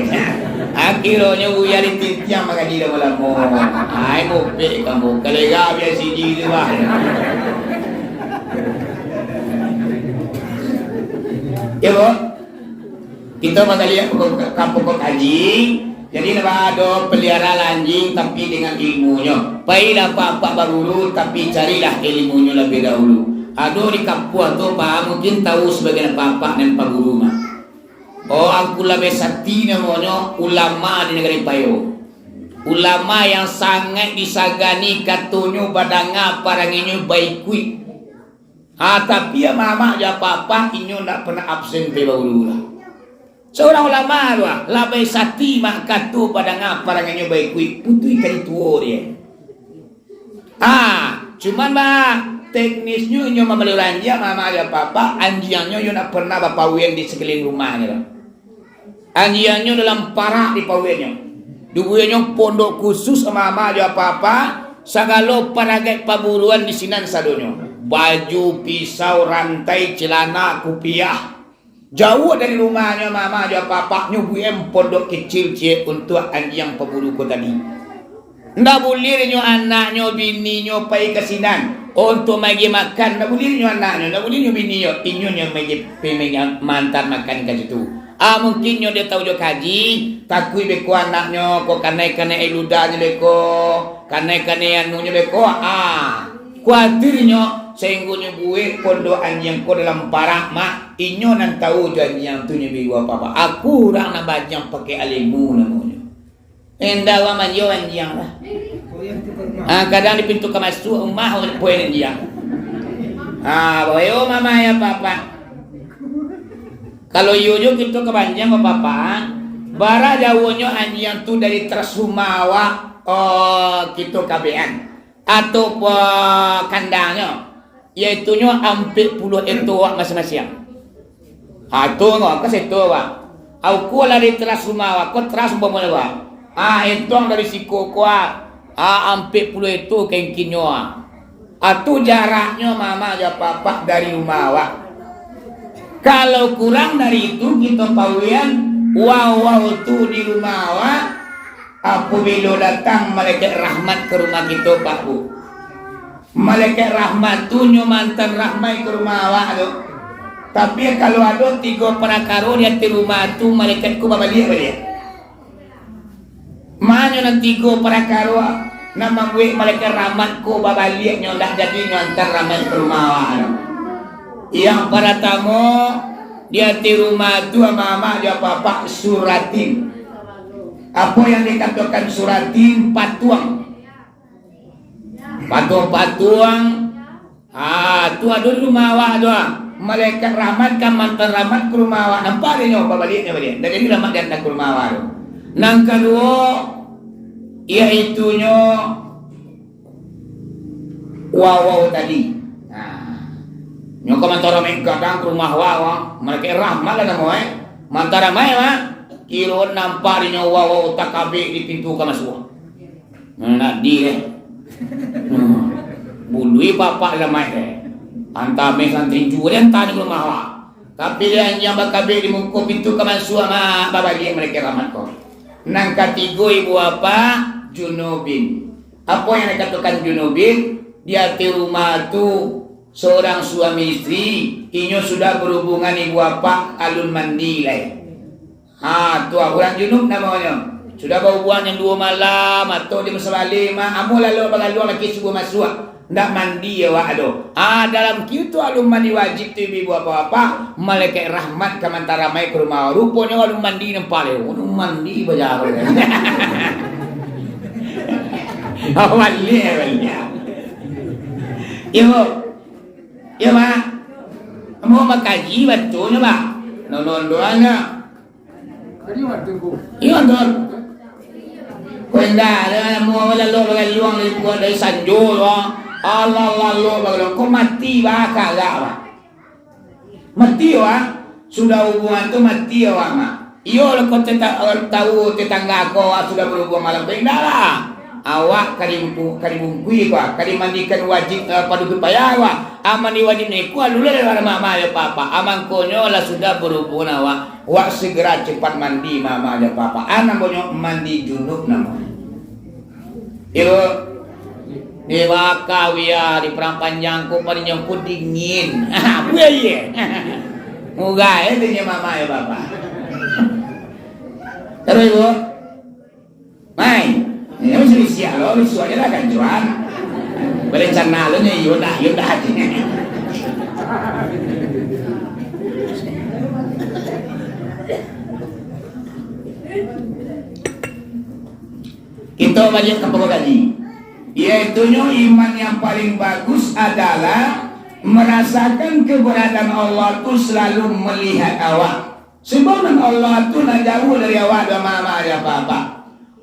Akhironyo buya ditintiang mangaji lamo-lamo. Ai, mopek kamu. Kalega biar siji tu, bah. Ya, Bu? Kito baliak ka pokok kaji. Jadi, ndak ado, peliharalah anjing, tapi dengan ilmunyo. Pailah apak-apak baguru, tapi carilah ilmunyo labiah dahulu. Ado di kampuang tu, Pak, mungkin tahu sabagian apak-apak nan paguru mah. Oh, Angku Labai Sati namonyo, ulama di Nagari Payo. Ulama yang sangaik disagani, katonyo badanga, parangainyo baikuik. Ha, tapi, ya, mamak jo apak-apak, inyo ndak pernah absen pai baguru lah. Saurang ulama tu, ah, Labai Sati, mak kato badanga, parangainyo baikuik, putuih kali tuo dia. Ah, cuman, bah, teknisnyo inyo mambali anjiang, mamak jo apak-apak, anjiangnyo iyo ndak pernah bapawian di sakaliling rumahnyo tu. Anjiangnyo dalam parak dipawiannyo. Dibueknyo pondok khusus, mamak jo apak-apak, sagalo paragaik paburuan di sinan sadonyo. Baju, pisau, rantai, celana, kupiah. Jauah dari rumahnyo, mamak jo apak-apak, nyo buek pondok kecil ciek untuak anjiang paburu ko tadi. Ndak buliah inyo anaknyo, bininyo pai ka sinan, oh, untuak maagiah makan, ndak buliah inyo anaknyo, ndak buliah inyo bininyo, inyo nyo maagiah, pai maagiah, maantaan makan ka situ. Ah, mungkin nyo dia tahu jo kaji, takuik beko anaknyo, ko kanai-kanai aia ludahnyo beko, kanai-kanai anunyo beko, ah, kuatirnyo, sainggonyo buek pondok anjiang ko dalam parak, mak, inyo nan tahu jo anjiang tu nyo baibo apak-apak. Aku urang nan baanjiang pakai ilmu namonyo. Indak urang manjua anjiang lah. Ah, kadang di pintu ka masuak rumah, poin anjiang. Ah, bayo mama ya papa. Kalau iyo jo kito ka baanjiang, papa, bara jauahnyo anjiang tu dari teras rumah awak, oh, kito kabean, atau pa kandangnyo, yaitunyo ampek puluah eto awak masiang-masiang. Ha, tu ngau, ka situ, Pak. Au, ko lah di teras rumah, Pak. Ko teras umpamo, Pak. Ha, etong dari siko ko, ah. Ha, ampek puluah eto kengkinnyo, ah. Ha, tu jaraknyo mama jo papa dari rumah awak. Kalau kurang dari itu, kito pawian, wawau tu di rumah awak, apabilo datang malaikat rahmat ka rumah kito, Pak, Bu. Malaikat rahmat tu nyo maantaan rahmat ka rumah awak tu. Tapi, kalau ado tigo parakaro di ateh rumah tu, malaikat ko babaliak baliak. Ma nyo nan tigo parakaro nan mambuek malaikat rahmat ko babaliak, nyo ndak jadi nyo antaan rahmat ka rumah awak tu? Yang paratamo, di ateh rumah tu, mamak jo papa, suratin. Apo yang dikatokan suratin? Patuang. Patuang-patuang, ah, tu ado di rumah awak tu, ah. Malaikat rahmat ka maantaan rahmat ka rumah awak, nampak dek nyo, babaliaknyo baliak. Ndak jadi rahmat diantaan ka rumah awak tu. Nan kaduo, yaitunyo wawau tadi. Nah, nyo ka maantaan rahmat gadang ka rumah awak, ah. Malaikat rahmat lah namo, eh. Maantaan rahmat, ah. Kiro nampak dek nyo wawau takabek di pintu ka masuak. Nak di, eh. Hmm. Bului papak lamai, eh. Antah meh santri juo, eh, antah di rumah awak. Tapi, eh, anjiang bakabek di muko pintu ka masuak, mak, babaliak malaikat rahmat ko. Nan katigo, ibu apa? Junubin. Apo yang dikatokan junubin? Di ateh rumah tu, seorang suami istri, inyo sudah berhubungan ibu apa, alun mandi lai. Ha, tu urang junub namonyo. Sudah bahubuang jam duo malam, atau jam sabaleh mah, amuah lalok bagaluang laki subuah masuak. Ndak mandi awak tu. Ha, dalam kiu tu alun mandi wajib tu, ibu-ibu bapak-bapak, malaikat rahmat ka maantaan rahmat ka rumah. Ruponyo alun mandi nampak lewat. Alun mandi bajalan. Baliak, baliak. Iyo, Bu. Iyo, Pak. Mau makaji batul nyo, Pak. Nonton doa nyo. Iyo, betul. Ko indak, ado namuah lalok bagaluang dari, dari sanjo tu. Alah, lalok bagaluang, ko mati bakarak, Pak. Mati, Pak. Sudah hubungan tu mati awak, Mak. Iyo lah, ko teta-, tahu tetangga ko awak sudah barubuang malam tu, indak lah. Awak ka dibungku-, ka dibungkui ko, ka dimandikan wajib, eh, fardu kifayah ko. Ah, mandi wajib nyo iko, alun lah, Mak, Mak, yo, Pak, Pak. Ah, mangkonyo lah sudah barubuang awak. Wak segera cepat mandi, Mak, Mak, jo Papa. Ah, namonyo mandi junub namonyo. Ibu, di Bakawia, di Padang Panjang ko, paling nyo ko dingin. Buya, iye. Murah, eh, tu nyo, Mak, Mak, jo Papa. Taruih, Ibu. Mai. Ini mesti siap lo, lusuh aja lah, kan, Juan. Berencana lo, nyo, iyo dah, iyo dah. Kito baliak ka pokok tadi. Yaitunyo, iman yang paling bagus adalah merasakan keberadaan Allah tu selalu melihat awak. Sebab nan Allah tu ndak jauah dari awak doh, Mak, Mak, jo Papa.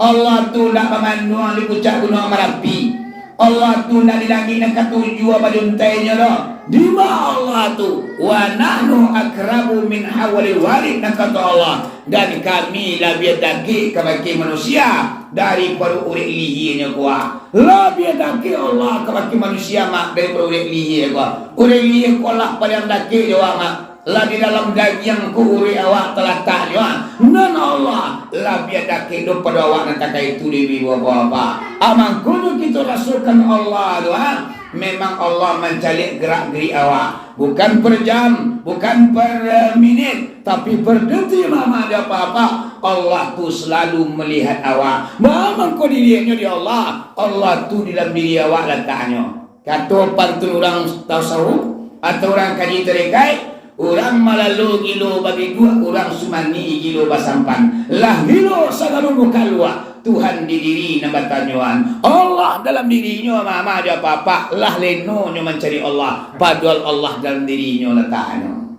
Allah tu ndak bamanduang di puncak Gunuang Marapi. Allah tu ndak di langik nan katujuah bajuntainyo doh. Dima Allah tu? "Wa nahnu aqrabu min hablil warid," nan kato Allah. Dan Kami labiah dakek kabake manusia daripado urek lihianyo ko. Labiah dakek Allah kabake manusia, Mak, daripado urek lihia ko. Urek lihia ko lah paliang dakek jo awak, Mak. Lah di dalam dagiang ko urek awak talataknyo, ah. Nan Allah labiah dakek daripado awak nan takah itu, dek ibu bapak. Ah, mangkonyo kito rasokan Allah tu, ah. Memang Allah mancaliak gerak-gerik awak. Bukan per jam, bukan per, eh, minit, tapi per detik, Mak, Mak, jo Papa. Allah tu selalu melihat awak. Baa mangko dilieknyo dek Allah? Allah tu di dalam diri awak lataknyo. Kato pantun urang tasawuf atau urang kaji tarikaik, urang malalo gilo babiduak, urang sumani gilo basampan. Lah gilo sagalo muka luak, Tuhan di diri nan batanyoan. Allah dalam dirinyo, Mak, Mak, jo Papa, lah lenonyo mancari Allah, padohal Allah dalam dirinyo lataknyo.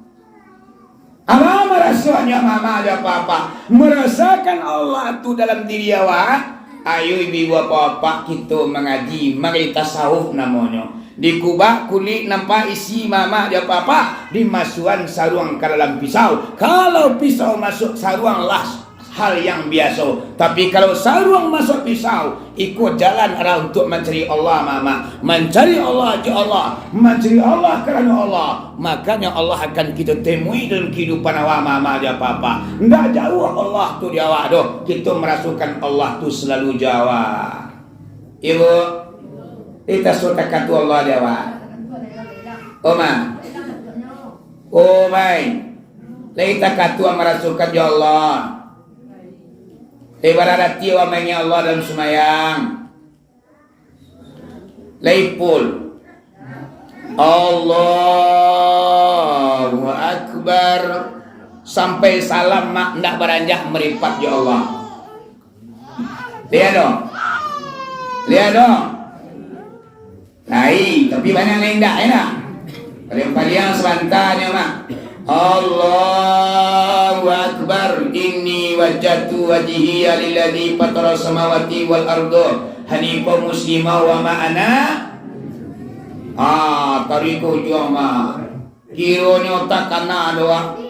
Apo marasonyo, Mak, Mak, jo Papa? Marasokan Allah tu dalam diri awak? Ayo, ibu-ibu, bapak-bapak, kito mangaji, mangaji tasawuf namonyo. Dikubak kulik nampak isi, Mak, Mak, jo Papa, dimasuakan saruang ka dalam pisau. Kalau pisau masuak saruang, lah hal yang biaso. Tapi kalau saruang masuak pisau, iko jalan arah untuak mancari Allah, Mak, Mak. Mancari Allah jo Allah, mancari Allah karano Allah. Makonyo Allah akan kito temui dalam kahidupan awak, Mak, Mak, jo Papa. Ndak jauah Allah tu di awak doh. Kito marasokan Allah tu selalu jo awak. Ibu, lai taraso takatu Allah di awak? Oma. Omai. Lai takatu marasokan jo Allah? Lai baradati awak maingek Allah dalam sumayang? Lai full? Allahu Akbar. Sampai salam, Mak, ndak baranjak marapat jo Allah. Lai ado? Lai ado? Lai, tapi banyak nan indak, yo ndak? Paliang-paliang sabantanyo, Mak. Allahu Akbar, inni wajjahtu wajhiya lilladzi fataras samawati wal arda hanifan muslima wa ma ana. Ah, taruih ka ujuang, Mak. Kironyo takana doh, Mak.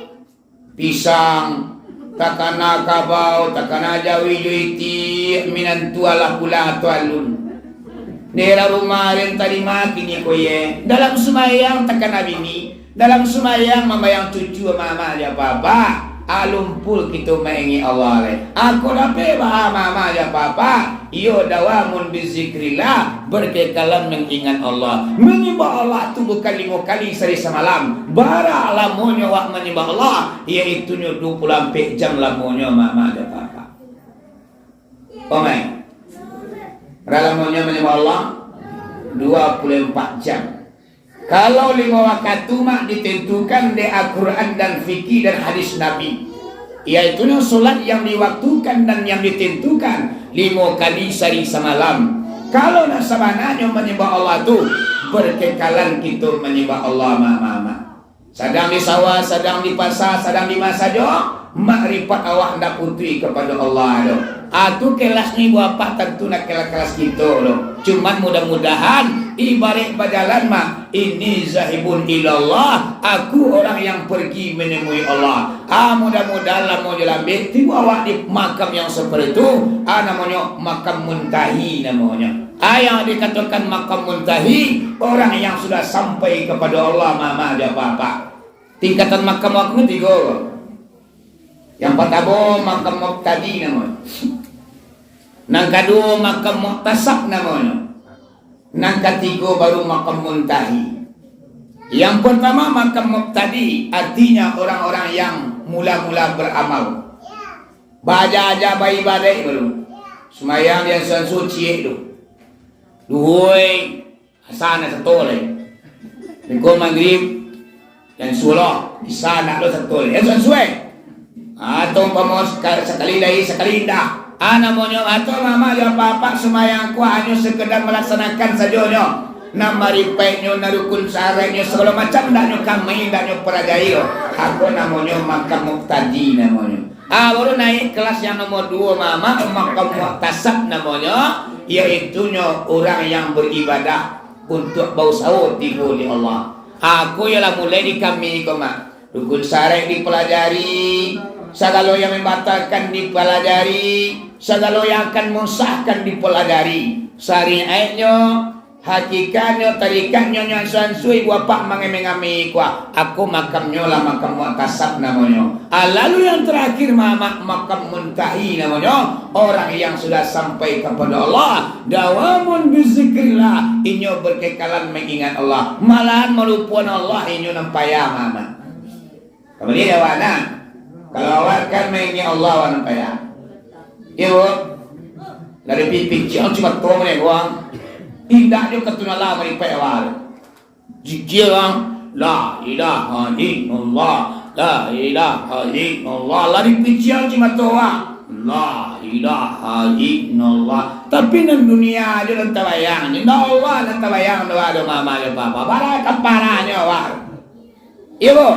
Pisang, takana kabau, takana jawi jo itiak, minantu alah pulang atau alun. Daerah rumah den tarima kini ko ye. Dalam sumayang takana bini, dalam sumayang mambayang cucu, Mak, Mak, jo Papa. Alun full kito maingek Allah lai. Ako dapek baa, Mak, Mak, jo Papa? Iyo, dawamun bizikrillah, berkekalan mengingat Allah. Manyambah Allah tu bukan limo kali sahari samalam. Bara lamonyo awak manyambah Allah, yaitunyo dua puluh ampek jam lamonyo, Mak, Mak, jo Papa. Omai. Bara lamonyo manyambah Allah? Dua puluh ampek jam. Kalau limo wakatu, Mak, ditentukan dek Al-Quran dan fikih dan hadis Nabi, yaitunyo solat yang diwaktukan dan yang ditentukan limo kali sahari samalam. Kalau nan sabananyo manyambah Allah tu, berkekalan kito manyambah Allah, Mak, Mak, Mak. Sadang di sawah, sadang di pasa, sadang di ma sajo, makripat awak ndak putuih kapado Allah tu. Ah, tu kelasnyo ibu apak tantu nak kelas-kelas kito lo. Cuman mudah-mudahan, ibaraik bajalan mah, ini zahibun ilallah, aku orang yang pergi menemui Allah. Ah, mudah-mudahan lamo jo lambek tibo awak di makam yang seperti itu. Ah, namonyo makam muntahi namonyo. Ah, yang dikatakan makam muntahi, orang yang sudah sampai kepada Allah, mama jo apak-apak. Tingkatan makam waktu tigo. Yang partamo, makam mubtadi namonyo. Nan kaduo, makam muktasab namonyo. Nan katigo, baru makam muntahi. Yang partamo, makam mubtadi, artinyo orang-orang yang mula-mula baramal. Baaja-aja baibadaik baru. Sumayang di ansu-ansu ciek tu. Duhoi, asa nak sato lai. Beko magrib, dan subuh, isa nak lo sato lai. Ansu-ansu, eh. Atau umpamo saka-, sakali lai, sakali indak. Ah, namonyo, atau mama jo apak-apak sumayang ko hanyo sekedar malaksanakan sajonyo. Nan maripaiknyo, nan rukun syaraiknyo, sagalo macam ndaknyo kami, ndaknyo palajari lo. Ako namonyo makam mubtadi namonyo. Ah, baru naik kelas yang nomor duo, mama, makam muktasab namonyo, yaitunyo orang yang beribadah untuk bausaho tibo di Allah. Ako ialah mulai di kami ko, Mak. Rukun syaraik dipelajari, sagalo yang membatalkan dipelajari, sagalo yang akan mensahkan dipelajari. Syariatnyo, hakikatnyo, tarikatnyo, nyo ansu-ansu ibu apak mangame-ngame ko, ako makamnyo lah makam muktasab namonyo. Ah, lalu yang terakhir, ma-, ma-, makam muntahi namonyo, orang yang sudah sampai kepada Allah, dawamun bizikrillah, inyo berkekalan mengingat Allah, malahan malupoan Allah inyo nan payah, mama. Kamudian awak nah, kalau awak kan maingat Allah, awak nan payah. Iyo, dari pipik ciang cuma tuang ni buang. Indak jo katunala maripaik awak. Zikir ang, la ilaha illallah, la ilaha illallah. Lah dipiciang di mato awak, la ilaha illallah. Tapi nan dunia ajo nan tabayang, indak Allah nan tabayang doa do mama jo papa. Bara kaparahnyo awak. Iyo, bo?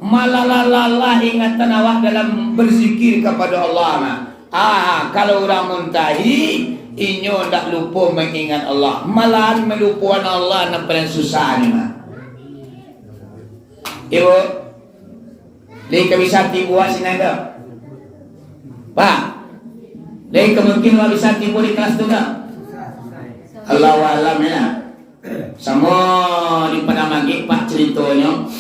Malalah-lalah ingatan awak dalam berzikir kapado Allah, nah. Ah, kalau urang muntahi, inyo ndak lupo maingat Allah. Malahan malupoan Allah nan paling susah ni, nah. Iyo, bo? Lai ka bisa tibo sinan tu. Pak, lai ka mungkin awak bisa tibo di kelas tu, Kak? Allahu alam, ya. Samo di Padang Magek, Pak, ceritonyo.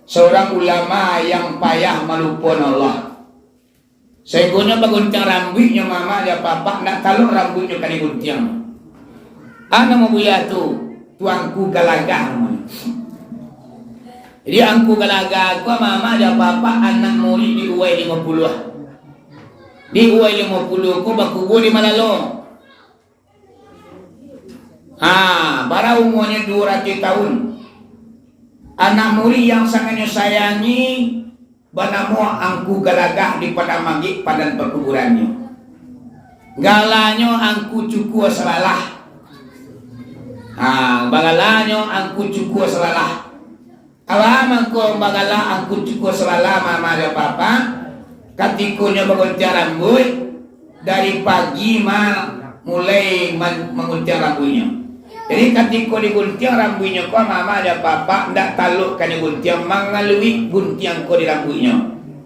Seorang ulama yang payah malupoan Allah. Sainggonyo baguntiang rambuiknyo, mama jo papa, ndak talok rambuiknyo ka diguntiang. Anu mabuya tu, Tuanku Galagah namonyo. Jadi, Angku Galagah ko, mama jo papa, anak murid di Uwai Limo Puluah. Di Uwai Limo Puluah ko bakubua di Malalo. Ha, bara umuanyo duo ratuih tahun. Anak murid yang sangaik nyo sayangi banamo Angku Galagah di Padang Magek, padan pakuburannyo. Galanyo Angku Cukua Sabalah. Ha, bagalanyo Angku Cukua Sabalah. Alah mangko bagala Angku Cukua Sabalah, mama jo papa, katiko nyo baguntiang rambuik, dari pagi ma-, mulai man-, maguntiang rambuiknyo. Jadi, katiko diguntiang rambuiknyo ko, mama jo papa ndak talok ka diguntiang, mangaluik guntiang ko di rambuiknyo.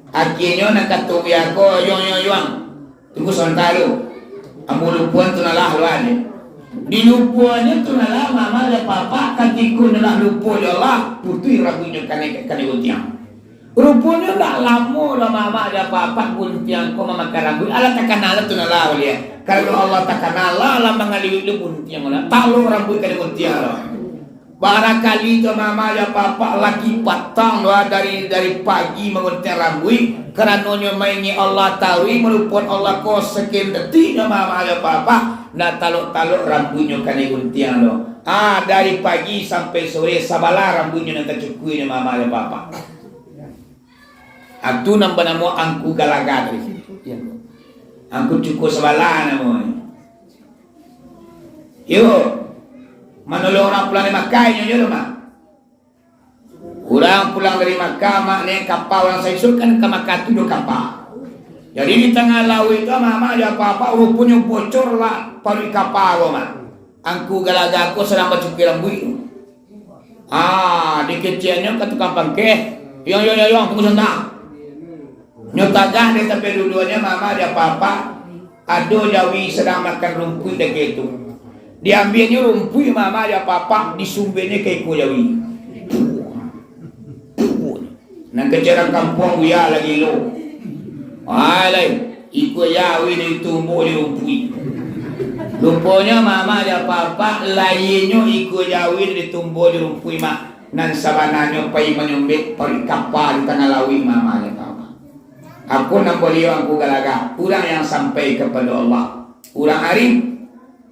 Akienyo nan kato bia ko, "Yuang, yuang, yuang." Tunggu sabanta lu. Ambo lupoan tu nalah lu aje. Dilupoannyo tu nalah mama jo papa, katiko nyo lah lupo jo Allah, putuih rambuiknyo kanai, kanai guntiang. Ruponyo ndak lamo doh mama jo papa guntiang ko mamakan rambuik. Alah takana tu nalah baliak. Karano Allah takana lah, lah mangaliwik lu guntiang lah. Talok rambuik kanai guntiang lah. Barakali tu mama jo papa lagi patang doh dari, dari pagi maguntiang rambuik, karano nyo maingek Allah taruih, malupoan Allah ko sakian detik nyo mama jo papa, ndak talok-talok rambuiknyo kanai guntiang doh. Ah, dari pagi sampai sore, sabalah rambuiknyo nan tacukuinyo mama jo papa. Ah, tu nan banamo Angku Galaga tadi. Angku Cuko Sabalah namonyo. Yo, manolong urang pulang dari Makkah inyo juo tu, Mak. Urang pulang dari Makkah, Mak, naiak kapa urang saisuak kan ka Makkah tu duo kapa. Jadi di tangah lauik tu, mama jo papa, ruponyo bocor lah paruik kapa ko, Mak. Angku Galaga ko sadang bacukai rambuik tu. Ah, dikeceannyo ka tukang pangkeh. "Yong, yong, yong, yong, tunggu sabanta." Nyo tagah dek sampai duduaknyo, mama jo papa, ado jawi sadang makan rumpuik dakek tu. Diambiaknyo rumpuik mama jo papa, disumbeknyo ka ikua jawi. Nan kecek urang kampuang, buya lagi lo. Alai, ikua jawi ditumbuah di rumpuik. Ruponyo mama jo papa, lahianyo ikua jawi ditumbuah di rumpuik, Mak. Nan sabananyo pai manyumbek paruik kapa di tangah lauik, mama jo papa. Aku nan baliau Angku Galaga, urang yang sampai kapado Allah. Urang arif,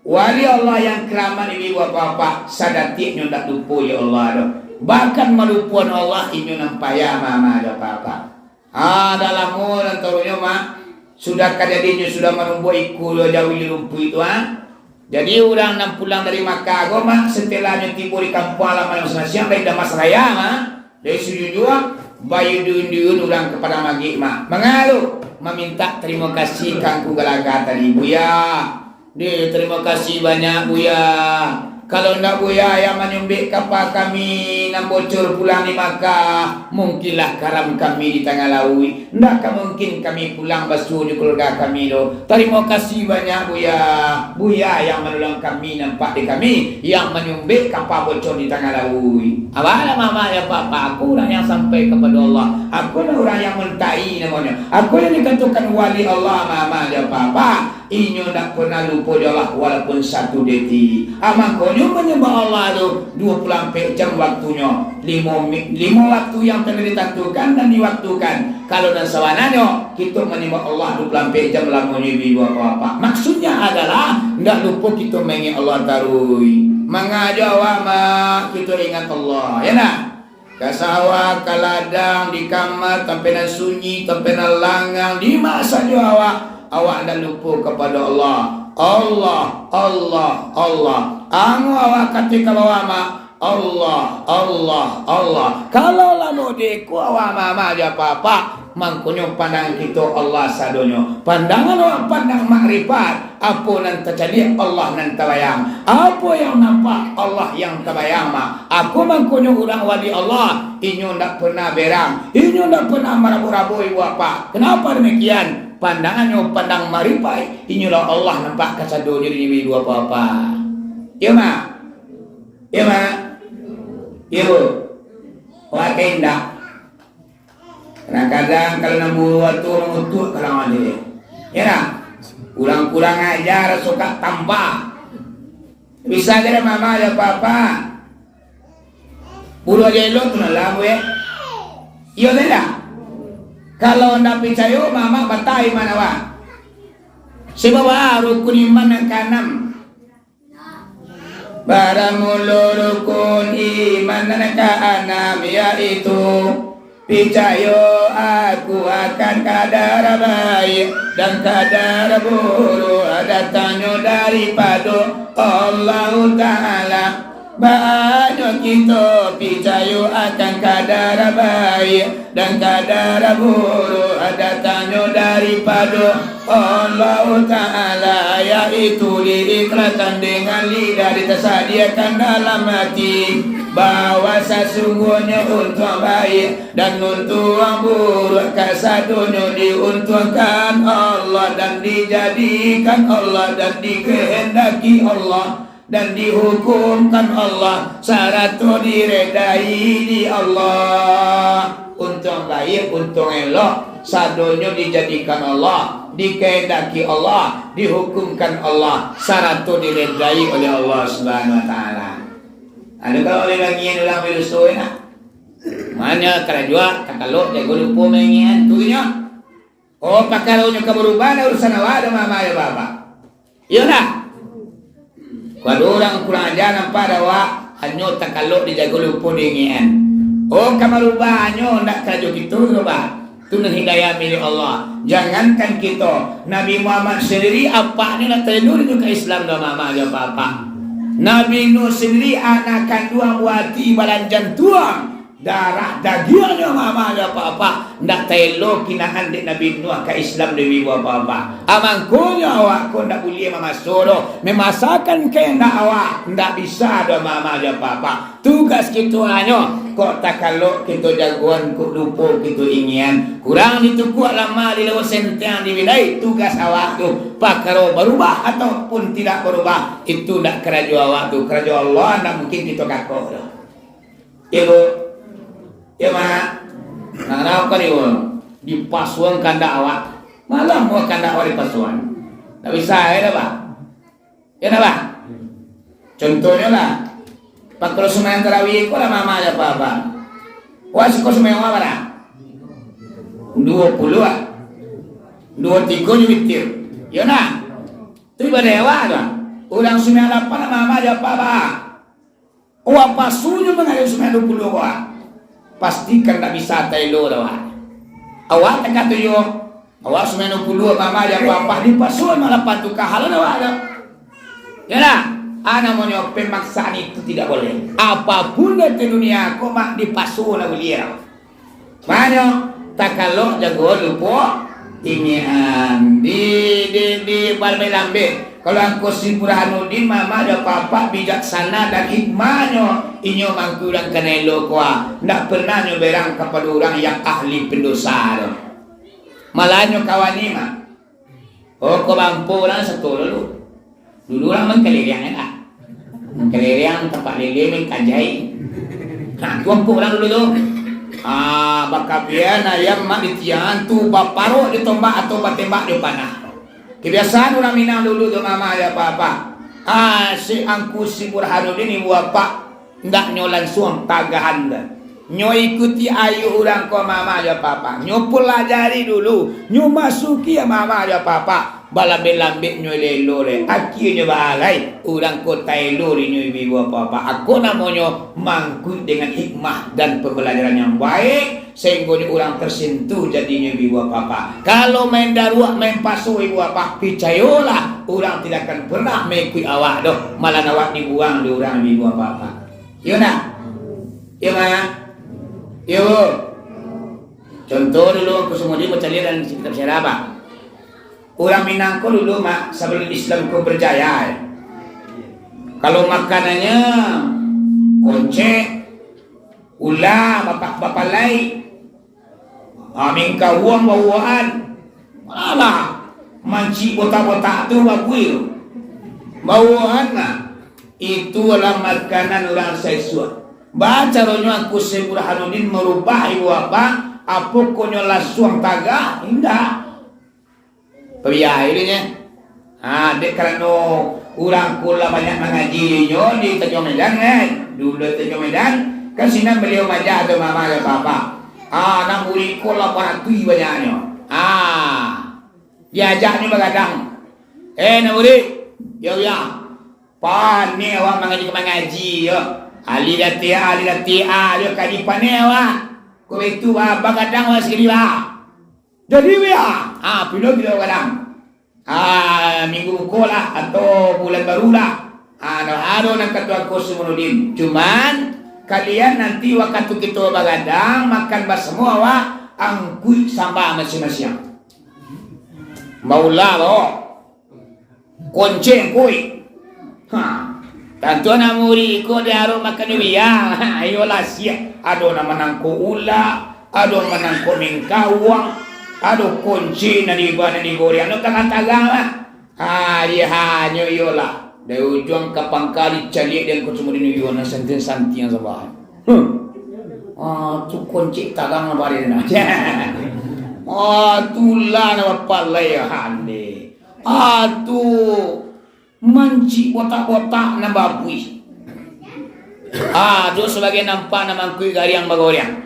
wali Allah yang karamat ibu bapak-bapak, sadatiak nyo ndak lupo jo Allah doh. Bahkan malupoan Allah inyo nan payah, mama jo papa. Ah, dah lamo nan turunyo, Mak. Sudah kajadiannyo, sudah manumbuak ikua jawi di rumpuik tu, ah. Jadi, urang nan pulang dari Makkah ko, Mak, satelah nyo tibo di kampuang halaman masiang-masiang, dari Damas Raya, Mak, dari Sijunjuang, bayun-duyun urang ka Padang Magek, Mak. Manga tu? Mamintak tarimo kasih ka Angku Galaga tadi, Buya. Deh, tarimo kasih banyak, Buya. Kalau ndak Buya yang manyumbek kapa kami nan bocor pulang di Makkah, mungkinlah karam kami di tangah lauik. Ndak ka mungkin kami pulang basuo jo kaluarga kami doh. Tarimo kasih banyak, Buya. Buya yang manolong kami, nampak dek kami, yang manyumbek kapa bocor di tangah lauik. Abalah mama jo papa, aku urang yang sampai kapado Allah. Aku lah urang yang muntahi namonyo. Aku yang dikatokan wali Allah, mama jo papa. Inyo ndak pernah lupo jo Allah walaupun satu detik. Ah, mangkonyo manyambah Allah tu dua puluh ampek jam waktunyo. Limo mi-, limo waktu yang telah ditantukan dan diwaktukan. Kalau nan sabananyo, kito manyambah Allah dua puluh ampek jam lamonyo, ibu bapak-bapak. Maksudnya adalah, ndak lupo kito maingek Allah taruih. Manga jo awak, Mak, kito ingat Allah. Ya ndak? Ka sawah, ka ladang, di kama, tampek nan sunyi, tampek nan langang, di ma sajo awak, awak ndak lupo kapado Allah. Allah, Allah, Allah. Amuah awak katek ka bawah, Mak, Allah, Allah, Allah. Kalau lah mode ko awak, mama jo papa, mangkonyo pandang kito Allah sadonyo. Pandangan awak pandang makrifat. Apo nan tacaliak, Allah nan tabayang. Apo yang nampak, Allah yang tabayang, Mak. Aku mangkonyo urang wali Allah, inyo ndak pernah berang, inyo ndak pernah marabo-rabo ibu bapak. Kenapa demikian? Pandangannyo pandang makrifat, inyolah Allah nampak kasadonyo di ibu bapak. Iyo, Mak? Iyo, Mak? Iyo, Bu? Pakai indak? Kadang-kadang kalau nan buruak tu mangutuak ka lawan diri. Ya ndak? Kurang-kurang aja, suka tampa. Bisa aja deh mama jo papa. Buruak jo elok tu lah, Bu, eh. Iyo ndak? Kalau ndak picayo, mama, bata iman awak. Sabab rukun iman nan kaanam. Baramulo rukun iman nan kaanam, yaitu picayo aku akan kadara baiak dan kadara buruak datangnyo daripado Allahu Ta'ala. Banyak kito picayo akan kadara baiak dan kadara buruak datangnyo daripado Allahu Ta'ala, yaitu diikrarkan dengan lidah, ditasadiakan dalam hati, bahwa sasungguahnyo untuang baiak dan untuang buruak kasadonyo diuntuangkan Allah dan dijadikan Allah dan dikehendaki Allah dan dihukumkan Allah, sarato diredai di Allah. Untuang baiak, untuang elok, sadonyo dijadikan Allah, dikehendaki Allah, dihukumkan Allah, sarato diredai oleh Allah Subhanahu Wa Taala. Lalu kalau oleh bagian urang Biluso, nak? Mano karajo, takalok, jago lupo maingian, tu nyo. Oh, pakaronyo ka barubah, dah urusan awak, dah mama, dah bapa. Iyo ndak? Kok ado urang kurang aja nampak dek awak, hanyo takalok dijago lupo diingekan. Oh, ka marubah hanyo ndak karajo kito tu, bah. Tu nan hidayah milik Allah. Jangankan kito, Nabi Muhammad sendiri, apaknyo lah talinduan inyo ka Islam, dah mama jo papa. Nabi Nuh sendiri, anak kanduang buati balanjan tuang. Darah dagiangnyo mama jo papa, ndak taelo kinaan dek Nabi Nuh ka Islam dek ibu apak-apak. Amangkonyo awak ko ndak buliah mamaso doh, mamasakan kahandak awak, ndak bisa doh mama jo papa. Tugas kito hanyo, kok takalok kito jagoan, kok lupo kito ingian, kurang ditukuak lama di lewat senteng di bilai, tugas awak tu, pakaro barubah ataupun tidak barubah, itu ndak karajo awak tu, karajo Allah, ndak mungkin kito kakok doh. Iyo, Bu? Iyo, Mak? Nah, kenapa ni, Bu? Dipasuan kandak awak. Malah mau kandak awak dipasuan. Ndak bisa, ya, dah, Pak? Ya, dah, Pak? Contohnyo lah, Pak, kalau sumbayang tarawih ko lah mama jo papa. Wah, siko sumbayang awak bara? Duo puluah, ah. Duo tigo nyo witir. Yo, nah. Tu ibadah awak tu, ah. Urang sumbayang lapan lah mama jo papa. Awak pasunyo mangaliak sumbayang duo puluah ko, ah. Pasti kan ndak bisa taelo doh, ah. Awak takah tu yo. Awak sumbayang duo puluah, mama jo papa, dipasuan malah patuka halan awak tu. Yolah, a namonyo pemaksaan itu tidak boleh. Apapun di dunia ko, mak, dipasuan lah buliah. Manyo, takalok jago lupo, ingian di, di, di balambek-lambek. Kalau angku si Burhanuddin, mama jo papa bijaksana dan hikmahnyo, inyo mangko urang kanai lo kuah. Ndak pernah nyo berang kapado urang yang ahli pendosa tu. Malah nyo kawani, mak. Oh, ko bampo urang sato dulu. Dulu urang mangkaliriang kan, ah. Mangkaliriang, tapak lele, mangkajai. Nah, tu ampo urang dulu tu. Ah, bakabian ayam mak di tiang tu, baparok di tombak atau batembak di panah. Kebiasaan urang Minang dulu tu, mama jo papa. Ah, si angku si Burhanuddin, ibu apak, ndak nyo lansuang tagahan doh. Nyo ikuti ayuik urang ko, mama jo papa. Nyo pelajari dulu. Nyo masuki, mama jo papa. Balambek-lambek nyo lelo le. Akienyo baalai. Urang ko taelo dek inyo ibu apak-apak. Ako namonyo mangkuik dengan hikmah dan pembelajaran yang baik. Sahinggonyo urang tersentuh jadinyo ibu apak-apak. Kalau main daruak, main paso ibu apak, picayolah, urang tidak akan pernah maikuik awak doh, malah awak dibuang dek urang ibu apak-apak. Iyo ndak? Iyo, Mak? Iyo, Bu? Contoh dulu, Kusumudi bacaliak dalam kitab syarah, Pak. Urang Minang ko dulu, Mak, sabalun Islam ko berjaya, eh. Kalau makanannyo koncek, ula, bapak, bapalai, ah, mingkawuang, bawaan. Alah, mancik botak-botak tu babuih tu. Bawaan, nah. Itu alah makanan urang saisuak. Bacaronyo angku Syekh Burhanuddin marubah ibu apak, apo konyo lasuang tagah? Indak. Pabiayo dek nyo. Ha, dek karano urang ko lah banyak mangaji inyo di Tanjuang Medan, kan? Dulu di Tanjuang Medan, kan sinan baliau maaja tu mama jo papa. Ha, anak murid ko lah baratuih banyaknyo. Ha. Diajaknyo bagadang. Eh, anak murid, yo, yo. Paneh awak mangaji, mangaji, yo. Alif datiah, alif datiah, yo, kaji paneh awak. Ko itu, ba-, bagadang awak sakali, ba. Jadi, wia, ha, pilo kito bagadang. Ha, minggu buko lah, atau bulan baru lah. Ha, ado, ado nan kato angku Burhanuddin. Cuman, kalian nanti wakatu kito bagadang, makan basamo awak, angkuik samba masiang-masiang. Baula, bo. Konceng kuik. Ha. Tantu anak murid ko diarok makan bia. Ha, iyolah siak. Ado nan manangkok ula, ado manangkok mingkawuang, ado konceng nan di, nan digoreng, ado tagang-tagang lah. Ha, iyo hanyo iyolah. Dari ujuang ka pangka dicaliak dek angku Burhanuddin, iyo nan santiang-santiang sabalah. Hmm. Ah, tu koncek tagang nan bareh nah. Ah, tu lah nan bapalai hande. Ah, tu mancik botak-botak nan babuih. Ah, tu sabagai nampak nan mangkuik gariang bagoreang.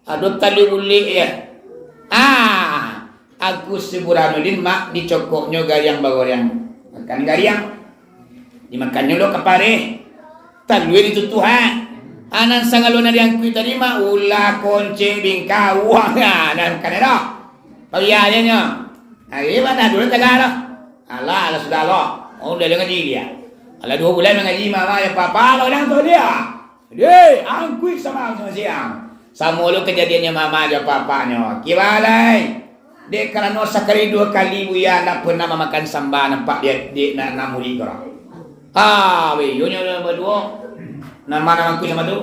Ado talua bulek, ya. Ah, Agus Burhanuddin, mak, dicokoknyo gariang bagoreang. Makan gariang. Dimakannyo lo kapareh. Talua ditutuah, ha. Ah, nan sagalo nan diangkuik tadi mah, ula, koncek, bingkawuang, ha, nan makan dah. Pabiayo nyo. Nah, iyo, mah dah dulu tagah dah. Alah, alah, sudah lo. Oh, udah ngaji dia. Alah, duo bulan mangaji, mama jo papa, lo nan tu dia. Deh, angkuik samba masiang-masiang. Samo lo kajadiannyo mama jo papaknyo. Kibalai. Dek karano sakali duo kali Buya ndak pernah mamakan samba nampak di, di, nan, nan murid ko. Ah, weh, iyo nyo baduo. Nan ma nan mangkuik samba tu?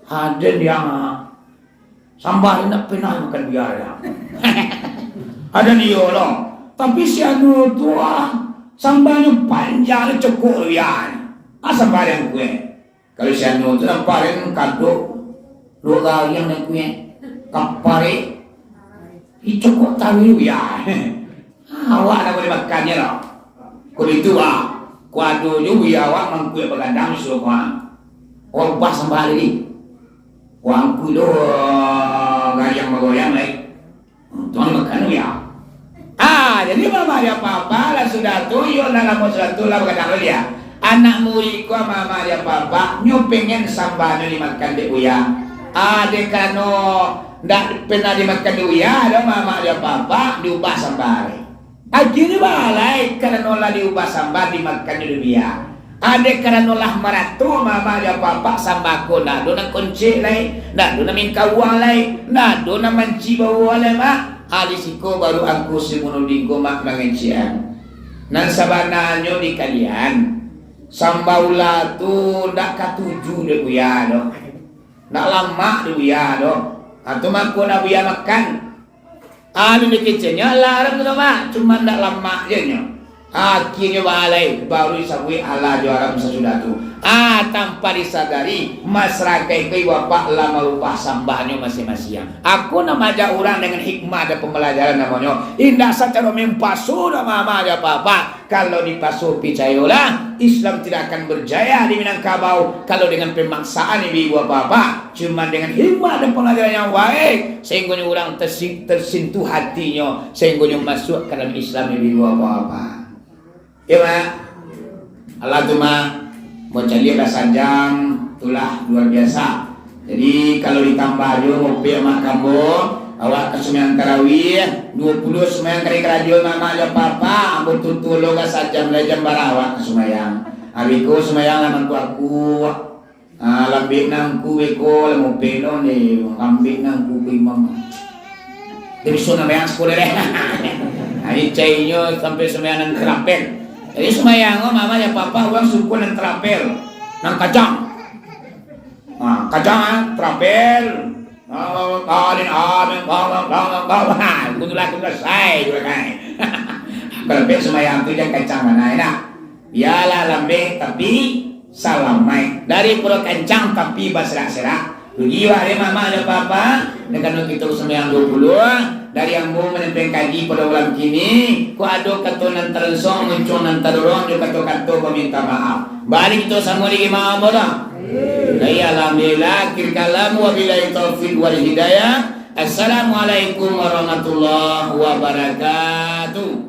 Aden, Mak. Samba tu ndak pernah makan Buya, Mak. Aden iyo lo. Tapi si anu tu, ah, sambanyo panjang, cokok Buya. Ah, samba nan kuek. Kalau si anu tu nampak den kadok, luak gariang den kuek, kaparek, icokok taruih Buya. Awak ndak buliah makannyo lah. Kok itu, ah, kok ado jo Buya awak mangkuek bagadang sudah, ah. Awak ubah samba lai. Awak angkuik lo, gariang bagoyang lai. Untuang dimakan Buya. Ah, jadi mama jo papa lah sudah tu, iyo lah lamo sudah tu lah bagadang lo Buya. Anak murid ko mama jo papa, nyo pengen sambanyo dimakan dek Buya. Ah, dek karano ndak pernah dimakan dek Buya doh mama jo papa, diubah samba lai. Akhirnyo balai karano lah diubah samba dimakannyo dek Buya. Adeh karano lah marato mama jo papa samba ko, ndak ado nan koncek lai, ndak ado nan mingkaua lai, ndak ado nan mancik bawua lai, Mak. Ah, di siko baru angku si Munudin ko, Mak, mangecekan. Nan sabananyo di kalian, samba ula tu ndak katuju dek Buya doh. Ndak lamak dek Buya doh. Ah, tu mako ndak Buya makan. Anu dikeceknyo alah haram tu, Mak, cuman ndak lamak je nyo. Akhirnyo balai, baru disabuik halal jo haram sasudah tu. Ah, tanpa disadari, masyarakaik ko ibu bapak lah marubah sambanyo masiang-masiang. Ako nan maajak urang dengan hikmah dan pambalajaran namonyo. Indak sacaro main paso doh mama jo papa. Kalau dipaso, picayolah, Islam tidak akan berjaya di Minangkabau kalau dengan pemaksaan ibu-ibu bapak-bapak. Cuma dengan hikmah dan pengajaran yang baik, sehinggonyo urang tersi-, tersentuh hatinyo, sehinggonyo masuk ka dalam Islam ibu-ibu bapak-bapak. Iyo, Mak. Alah tu, Mak. Bacaliak lah sajam, tulah luar biasa. Jadi, kalau ditambah juo mopek Mak Kambo, awak ka sumbayang tarawih, duo puluah sumbayang kali karajo Mak, Mak jo papa, ambo tutuah lo ka sajam, lah jam bara awak ka sumbayang. Abih ko sumbayang lah mangkuak-kuak. Ah, lambek nangku beko, lah mopek lo ni, lambek nangku ko imam. Dia bisa sumbayang sepuluh deh. Nah, ini cainyo sampai sumbayang nan terapel. Jadi sumbayang, oh, Mak jo papa, urang suko nan terapel. Nan kacang. Ha, kacang, eh, terapel. Ha, amin, amin, amin, amin, amin. Ha, kudulah, kudulah, sai, kudulah, sai. Kalau bek sumbayang tu jan kacang bana, enak. Bialah lambek, tapi salamaik. Daripado kacang, tapi baserak-serak. Rugi wak deh, Mak jo papa. Dek karano kito sumbayang duo puluah. Dari ambo manyampaian kaji pado malam kini, kok ado kato nan talonsong, muncuang nan tadorong, jo kato-kato baminta maaf. Bari kito samo lagi maaf, bodoh. Baik, alhamdulillah. Akhir kalam, wabillahi taufiq wal hidayah. Assalamualaikum warahmatullahi wabarakatuh.